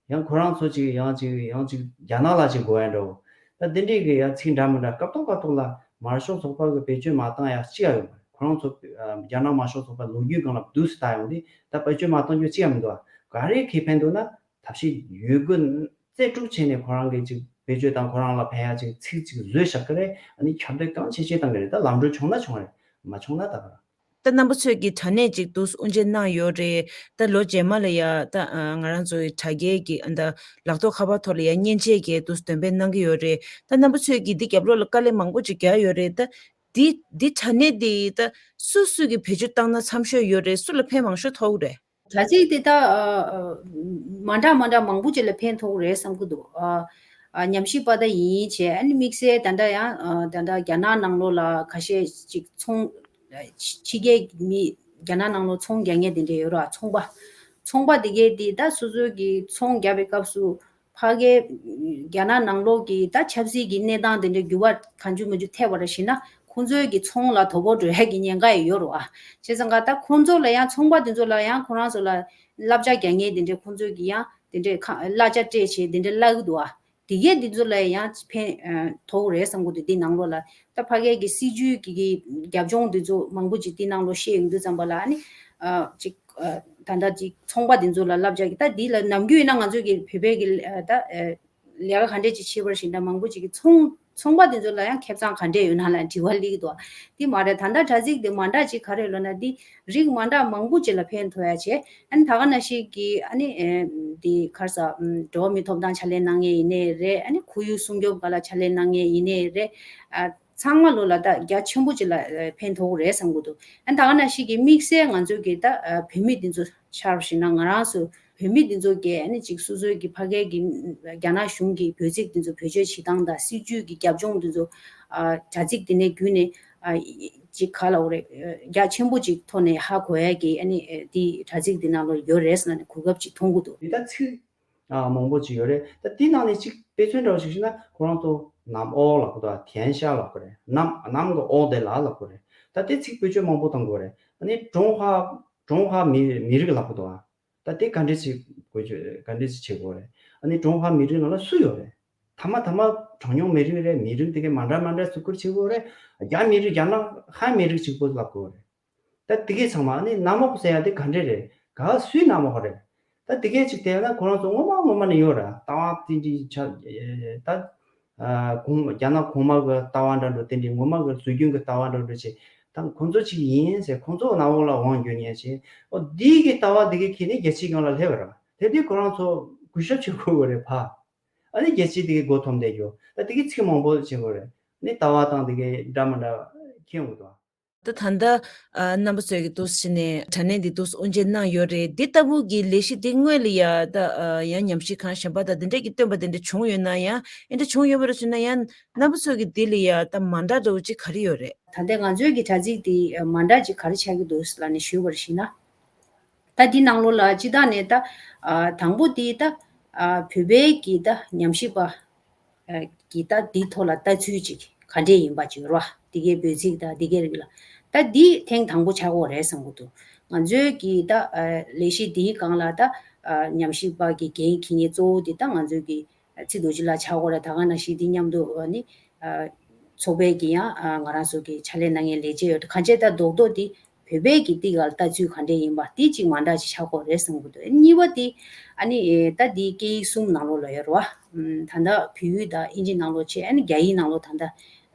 ད། ཡང་ཁོ་རང་ཚོ་ཅིག་ཡང་ཅིག་ཡང་ཅིག་རྒྱ་ནག་ལ་ཅིག་དགོས་ཡ་འདྲ་བོ། ད་འདི་འདྲའི་གི་ཡ་ཚིག་འདྲ་མི་འདྲ་སྐབས་ཐོག་སྐབས་ཐོག་ལ་དམར་ཤོག་ཚོགས་པ་གི་བེད་སྤྱོད་མ་བཏང་ཡ་གཅིག་ཡ་ཡོད་མ་རེད། ཁོ་རང་ཚོ་ཨ་རྒྱ་ནག་དམར་ཤོག་ཚོགས་པ་ལོ་རྒྱུས་སྒང་ལ་བསྡུས་སུ་བལྟ་ཡོང་དུས་ད་བེད་སྤྱོད་མ་བཏང་རྒྱུ་གཅིག་ཡ་མི་འདུག་ཨ། ག་རེ་ཁེ་ཕན་འདུག་ན་ཐབས་ཤེས་ཡོད་དགུ་རྩལ་སྤྲུགས་བྱས་ནས་ཁོ་རང་གི་ཅིག་བེད་སྤྱོད་དང་ཁོ་རང་ལ་ཕན་ཡ་ཅིག་ཚིག་ཅིག་བཟོས་བཞག་གི་རེད། ཨ་ནི་ཁྱབ་གདལ་གང་བྱེད་བྱེད་བཏང་གི་རེད། ད་ལམ་འགྲོ་བྱུང་ན་བྱུང་རེད། མ་བྱུང་ན་ད་ག་རང་། ད་རྣམ་པ་ཚོས་ཀྱི་དྲ་གནས་ཅིག་འདུག་སེ་དབུ་འབྱེད་གནང་ཡོད་རེད། ད་ལོ་རྗེས་མ་ལ་ཡ་ད་ཨ་ང་རང་ཚོའི་དྲ་རྒྱའི་གི་ཨ་ད་ལག་ཐོག་ཁ་པར་ཐོག་ལ་ཡ་མཉེན་ཆས་ཀྱི་འདུག་སེ་འདོན་སྤེལ་གནང་གི་ཡོད་རེད། ད་རྣམ་པ་ཚོས་ཀྱི་འདི་རྒྱབ་ལོགས་ལ་དཀའ་ལས་མང་པོ་ཅིག་རྒྱག་ཡོད་རེད། ད་འདི་འདི་དྲ་གནས་འདི་ད་སུ་སུ་གི་བེད་སྤྱོད་བཏང་ན་འཚམ་ཤོས་ཡོད་རེད། སུ་ལ་ཕན་མང་ཤོས་ཐོགས་རེད། དྲ་ཚིགས་དེ་ད་ཨ་ཨ་མ་འདྲ་མ་འདྲ་མང་པོ་ཅིག་ལ་ཕན་ཐོགས་རེད་བསམ་གི་འདུག་ཨ་ཨ་ཉམས་ཞིབ་པ་ད་ཡིན་བྱས། ཨ་ནི་དམིགས་བསལ་ད་ལྟ་ཡང་ཨ་ད་ལྟ་རྒྱ་ནག་ནང་ལོགས་ལ་ཁ་ཤས་ཅིག་ཚོང་ཕྱི་རྒྱལ་མི་རྒྱ་ནག་ནང་ལོགས་ཚོང་རྒྱག་མཁན་དེ་འདྲ་ཡོད་ར། ཚོང་པ་ཚོང་པ་དེ་གས་དེ་ད་སོ་སོའི་གི་ཚོང་རྒྱག་པའི་སྐབས་སུ་ཕ་གའི་རྒྱ་ནག་ནང་ལོགས་ཀྱི་ད་ཆབ་སྲིད་ཀྱི་གནས་སྟངས་དེ་འདྲ་འགྱུར་བ་གང་བྱུང་མང་བྱུང་ཐེབས་པ་རེད་ཞེ་ན། ཁོང་ཚོའི་གི་ཚོང་ལ་དོ་ཕོག་འགྲོ་ཡ་གི་ཉེན་ཁ་ཡང་ཡོད་རེད་བ། བྱས་ཙང་ཀ་ད་ཁོང་ཚོ་ལ་ཡང་ཚོང་པ་དེ་ཚོ་ལ་ཡང་ཁོ་རང་ཚོ་ལ་བསླབ་བྱ་རྒྱག་མཁན་དེ་འདྲས་ཁོང་ཚོའི་གི་ཡང་དེ་འདྲས་ཁ་གླ་ཆ་སྤྲད་བྱས་དེ་འདྲས་གླ་གི་འདུག་བ། དེ་གས་དེ་ཚོ་ལ་ཡང་ཕན་ཐོགས་རེད་བསམ་གི་འདུག་དེ་ནང་ལོགས་ལ་ད་ཕ་གའི་གི་སྲིད་ཇུས་ཀྱི་གི་རྒྱབ་ལྗོངས་དེ་ཚོ་མང་པོ་ཅིག་དེ་ནང་ལོགས་བཤད་ཡོང་དུས་ཙམ་པ་ལ་ཨ་ནི་ཅིག་ད་ལྟ་ཅིག་ཚོང་པ་དེ་ཚོ་ལ་བསླབ་བྱ་གི་ད་དེ་ལ་ནམ་རྒྱུན་ཡིན་ན་ང་ཚོའི་གི་བོད་པའི་གི་ད། ལས་ཀ་ག་འདྲས་ཅིག་བྱེད་པར་བཞིན་དང་མང་པོ་ཅིག་གིས་ཚོང་ཚོང་པ་དེ་ཚོ་ལ་ཡང་ཁེ་བཟང་ག་འདྲས་ཡོད་ན་ལ་དྲི་བ་སླེབས་ཀྱི་འདུག་དེ་མ་རེད། ད་ལྟ་དྲ་ཚིགས་དེ་མ་འདྲ་ཅིག་ག་རེ་ལབ་ན་འདི་རིགས་མ་འདྲ་མང་པོ་ཅིག་ལ་ཕན་ཐོགས་ཡ་བྱས། ཨ་ནི་ད་ག་ནང་བཞིན་གྱི་ཨ་ནི་འདི་ག་རེ་ཟ་འགྲོ་བ་མིའི་ཐོབ་ཐང་ཕྱག་ལས་གནང་མཁན་ཡིན་ནའི་རེད། ཨ་ནི་ཁོར་ཡུག་སྲུང་སྐྱོབ་སྒང་ལ་ཕྱག་ལས་གནང་མཁན་ཡིན་ནའི་རེད། ཨ་ཚང་མ་ལོ་ལ་ད་རྒྱ་ཆེན་པོ་ཅིག་ལ་ཕན་ཐོགས་ཀྱི་རེད་བསམ་གྱི་འདུག་ཨ་ནི་ད་ག་ནང་བཞིན་གྱི་དམིགས་བསལ་ང་ཚོའི་གི་ད་བོད་མི་འདི་ཚོ་ཆ་བཞག་ན་ང་རང་ཚོ་བོད་མི་འདི་ཚོ་གིས་ཨ་ནི་ཅིག་སོ་སོའི་གི་ཕ་གའི་གི་རྒྱ་ནག་གཞུང་གི་འབོད་ཚིག་འདི་ཚོ་བེད་སྤྱོད་བྱེད་སྟངས་དང་སྲིད་ཇུས་ཀྱི་རྒྱབ་ལྗོངས་འདི་ཚོ་ཨ་དྲ་ཚིགས་འདི་ནས་བརྒྱུད་ནས་ཨ་ཅིག་ག་ལབ་དགོས་རེད། རྒྱ་ཆེན་པོ་ཅིག་ཐོག་ནས་ཧ་གོ་ཡ་གི་ཨ་ནི་འདི་དྲ་ཚིགས་འདི་ནང་ལོགས་ཡོད་རེད་ཟེར་ནས་གོ་སྐབས་ཅིག་མཐོང་གི་འདུག་དེ་ད་ཚིག་ཨ་མང་པོ་ཅིག་ཡོད་རེད། ད་དེ་ནང་ནས་གཅིག་དཔེ་མཚོན་འདྲ་བོ་ཞིག་བཤད་ན་ཁོ་རང་ཚོ་གནམ་འོག་ལབ་གི་འདུག་དེན་ཤ་ལབ་གི་རེད། གནམ་གནམ་གི་འོག་དེ་ལ་ལབ་གི་རེད། ད་དེ་ཚིག་བེད་སྤྱོད་མང་པོ་གཏོང་དགོས་རེད། ཨ་ནི་ཀྲུང་ཧྭ་ཀྲུང་ཧྭ་མི་མི་རིགས་ལབ་ཀྱི་འདུག་ཨ། ད་དེ་ག་འདྲས་ཅིག་བེད་སྤྱོད་ག་འདྲས་ཅིག་བྱེད་དགོས་རེད། ཨ་ནི་ཀྲུང་ཧྭ་མི་རིགས་ནང་ལ་སུ་ཡོད་རེད། ཐ་མ་ཐ་མ་གྲངས་ཉུང་མི་རིགས་རེད། མི་རིགས་དེ་གའི་མ་འདྲ་མ་འདྲ་བཟོ་བཀོད་བྱེད་དགོས་རེད། རྒྱ་མི་རིགས་རྒྱ་ནག་ཧན་མི་རིགས་གཅིག་པོ་ལབ་དགོས་རེད། ད་དེ་གའི་ཚང་མ་ཨ་ནི་གནམ་འོག་ཟེར་ཡ་དེ་ག་འདྲས་རེད། ག་སུའི་གནམ་འོག་རེད། ད་དེ་གའི་ཅིག་བལྟས་ན་ཁོ་རང་ཚོ་ངོ་མ་ངོ་མ་ནས་ཡོད་ར། ལྟ་བ་དེ་འདྲའི་ཆ་ད་ཨ་གོང་རྒྱ་ནག་གོང་མ་གི་ལྟ་བ་འདྲ་འདྲ་དེ་འདྲའི་ངོ་མ་གི་སྲོལ་རྒྱུན་གི་ལྟ་བ་འདྲ་འདྲ་བྱས། ད་ཁོང་ཚོ་ཅིག་ཡིན་ཟེར་ཁོང་ཚོ་གནམ་འོག་ལ་དབང་བསྒྱུར་ཉན་བྱས། ཨོ་འདི་གི་ལྟ་བ་དེ་གའི་ཁྱེར་ནས་རྒྱལ་སྤྱིའི་སྒང་ལ་སླེབས་པ་ར། དེ་དུས་ཁོ་རང་ཚོ་གུས་ཞབས་བྱེད་དགོས་པ་རེད་ཕ། ཨ་ནི་རྒྱལ་སྤྱིའི་དེ་གའི་མགོ་འཐོམ་བསྡད་རྒྱུ། ད་དེ་གའི་ཚིག་མང་པོ་བྱེད་དགོས་རེད། ནི་ལྟ་བ་དང་དེ་གའི་འདྲ་མི་འདྲ་ཁྱེར་ཡོང་གི་འདུག་ད་ད་ལྟ་ཨ་རྣམ་པ་ཚོས་ཀྱི་འདུག་སེ་བྱས་ནས་དྲ་བརྙན་འདི་འདུག་སེ་དབུ་འབྱེད་གནང་ཡོད་རེད། འདི་ལྟ་བུ་གི་ལས་གཞི་འདི་སྔོན་ལ་ཡ་ད་ཨ་ཡང་ཉམས་ཞིབ་ཁང་གཞན་པ་དང་འདི་འདྲས་ཀྱི་བཏོན་པ་འདི་འདྲས་བྱུང་ཡོད་ན་ཡང་། ཨེ་འདྲ་བྱུང་ཡོད་པ་རེད་ཟེར་ན་ཡང་རྣམ་པ་ཚོས་ཀྱི་འདི་ལ་ཡ་ད་མ་འདྲ་འདྲ་བོ་ཅིག་ག་རེ་ཡོད་རེད། ད་ལྟ་ང་ཚོའི་གི་དྲ་ཚིགས་འདི་ཨ་མ་འདྲ་ཅིག་ག་རེ་ཆགས་ཀྱི་འདུག་ལབ་ནས་ཞུས་པར་བྱས་ན། ད་འདི་ནང་ལོགས་ལ་སྤྱི་བཏང་ནས་ད་ཨ་དང་པོ་དེ་ད་ཨ་བོད་པའི་གི་ད་ཉམས་ཞིབ་པ་ཨ་གི་ད་འདི་ཐོག་ལ་ལྟ་ཚུལ་ཅིག་ག་འདྲས་ཡིན་པ་ཅིག་ཡོད་རེད་བ། འདི་གའི་འབོད་ཚིག་ད་འདི་གའི་རིགས་ལ་ད་འདི་ཐེངས་དང་པོ་ཆགས་ཀྱི་ཡོད་རེད་བསམ་གྱི་འདུག་ང་ཚོའི་གི་ད་ཨ་ལས་གཞི་འདིའི་སྒང་ལ་ད་ཨ་ཉམས་ཞིབ་པ་གི་འགན་འཁྱེར་མཁན་གཙོ་བོ་དེ་ད་ང་ཚོའི་གི་ཚེ་རྡོ་རྗེ་ལགས་ཆགས་ཀྱི་ཡོད་རེད། ད་ག་ནང་བཞིན་འདི་མཉམ་དུ་ཨ་ནི་ཨ་ཚོགས་པའི་གི་ཡང་ཨ་ང་རང་ཚོ་གི་ཕྱག་ལས་གནང་མཁན་ལས་བྱེད་ཡོད་རེད། གང་བྱས་ད་རྡོག་རྡོག་འདི་བོད་པའི་གི་འདི་ག་ལ་ལྟ་ཚུལ་ག་འདྲས་ཡིན་པ་འདི་གཅིག་མ་འདྲ་ཅིག་ཆགས་ཀྱི་ཡོད་རེད་བསམ་གྱི་འདུག་གཉིས་པ་འདི་ཨ་ནི་ཨེ་ད་འདི་སྐད་ཡིག་གསུམ་ནང་ལོགས་ལ་ཡོད་རེད་བ། ཨམ་ད་ལྟ་བོད་ཡིག་དང་དབྱིན་ཇི་ནང་ལོགས་བྱས། ཨ་ནི་རྒྱ་ཡིག་ནང་ལོགས་ད་ལྟ་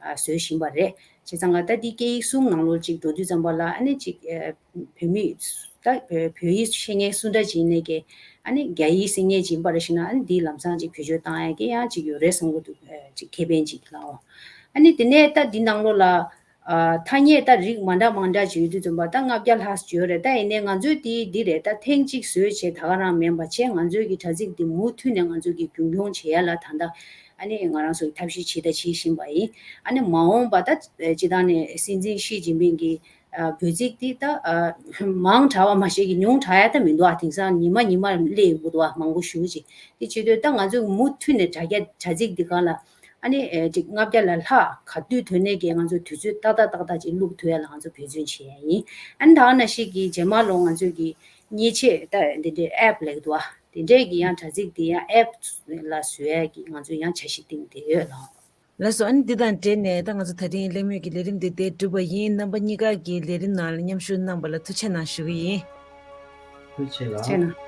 ཨ་བཟོ་བཞིན་པ་རེད། བྱས་ཙང་ད་ལྟ་འདི་སྐད་ཡིག་གསུམ་ནང་ལོགས་ཅིག་འགྲོ་དུས་ཙམ་པ་ལ་ཨ་ནི་ཅིག་ཨེ་བོད་མི་ད་བོད་ཡིག་ཤེས་མཁན་སུ་འདྲ་ཅིག་ཡིན་ནའི་གི་ཨ་ནི་རྒྱ་ཡིག་ཤེས་མཁན་ཅིག་ཡིན་པ་རེད་ཞེ་ན། ཨ་ནི་འདི་ལམ་སང་ཅིག་བེད་སྤྱོད་བཏང་ཡ་གི་ཡང་ཅིག་ཡོད་རེད་བསམ་གྱི་འདུག་ཨེ་ཅིག་ཁེ་ཕན་ཅིག་ལའོ། ཨ་ནི་དེ་ནས་ད་འདི་ནང་ལོགས་ལ་ཨ་ཐ་སྙད་ད་རིགས་མ་འདྲ་མ་འདྲ་ཅིག་ཡོད་དུས་ཙམ་པ་ད་ལྔ་བརྒྱ་ལྷག་ཅིག་ཡོད་རེད། ད་ཡིན་ནའི་ང་ཚོས་འདི་འདི་རེད། ད་ཐེངས་གཅིག་བཟོས་བྱས་ད་ག་རང་མིན་པ་བྱས། ང་ཚོའི་གི་དྲ་ཚིགས་འདི་མུ་མཐུད་ནས་ང་ཚོས་གི་རྒྱུན་འཁྱོངས་བྱེད་ཡ་ལ་ད་ལྟ་ཨ་ནི་ང་རང་ཚོ་གི་ཐབས་ཤེས་བྱེད་ད་བྱེད་བཞིན་པ་ཡིན། ཨ་ནི་མ་འོངས་པ་ད་སྤྱི་བཏང་ནས་སྲིད་འཛིན་ཞི་ཅིན་ཕིང་གི་ཨ་འབོད་ཚིག་འདི་ད་ཨ་མང་དྲགས་པ་མ་ཤེས་ཀྱི་ཉུང་དྲགས་ཡ་ད་མི་འདུག་ཨ། དེང་སང་ཉི་མ་ཉི་མར་སླེབས་ཡོང་གི་འདུག་ཨ། མང་པོ་ཞེ་པོ་ཅིག་དེ་བྱེད་དུས་ད་ང་ཚོས་མུ་མཐུད་ནས་དྲ་རྒྱ་དྲ་ཚིགས་འདི་སྒང་ལ་ཨ་ནི་ཨེ་ཅིག་ལྔ་བརྒྱ་ལ་ལྷག་ག་དུས་ཐོན་ནའི་གི་ང་ཚོས་དུས་ཚོད་ཏག་ཏག་ཏག་ཏག་ཅིག་བླུག་ཐུབ་ཡ་ལ་ང་ཚོ་འབད་བརྩོན་བྱེད་ཡ་ཡིན། ཨ་ནི་ད་ག་ནང་བཞིན་གི་རྗེས་མ་ལོ་ང་ཚོས་གི་མཉེན་ཆས་ད་འདི་འདྲའི་ཨེབ་ལབ་ཀྱི་འདུག་ཨ། དེ་འདྲའི་གི་ཡང་དྲ་ཚིགས་འདི་ཡང་ཨེབ་ལ་བཟོ་ཡ་གི་ང་ཚོས་ཡང་འཆར་གཞི་བཏིང་བསྡད་ཡོད་ལགས། ལགས་སོ། ཨ་ནི་འདི་དང་འབྲེལ་ནས་ད་ང་ཚོ་ད་རིང་གླེང་མོལ་གྱི་ལས་རིམ་འདི་དེ་གྲུབ་པ་ཡིན། རྣམ་པ་གཉིས་ཀ་གིས་ལས་རིམ་ནང་ལ་མཉམ་ཞུགས་གནང་པ་ལ་ཐུགས་རྗེ་གནང་ཞུ་གི་ཡིན། ཐུགས་རྗེ་ཆེ་གནང་།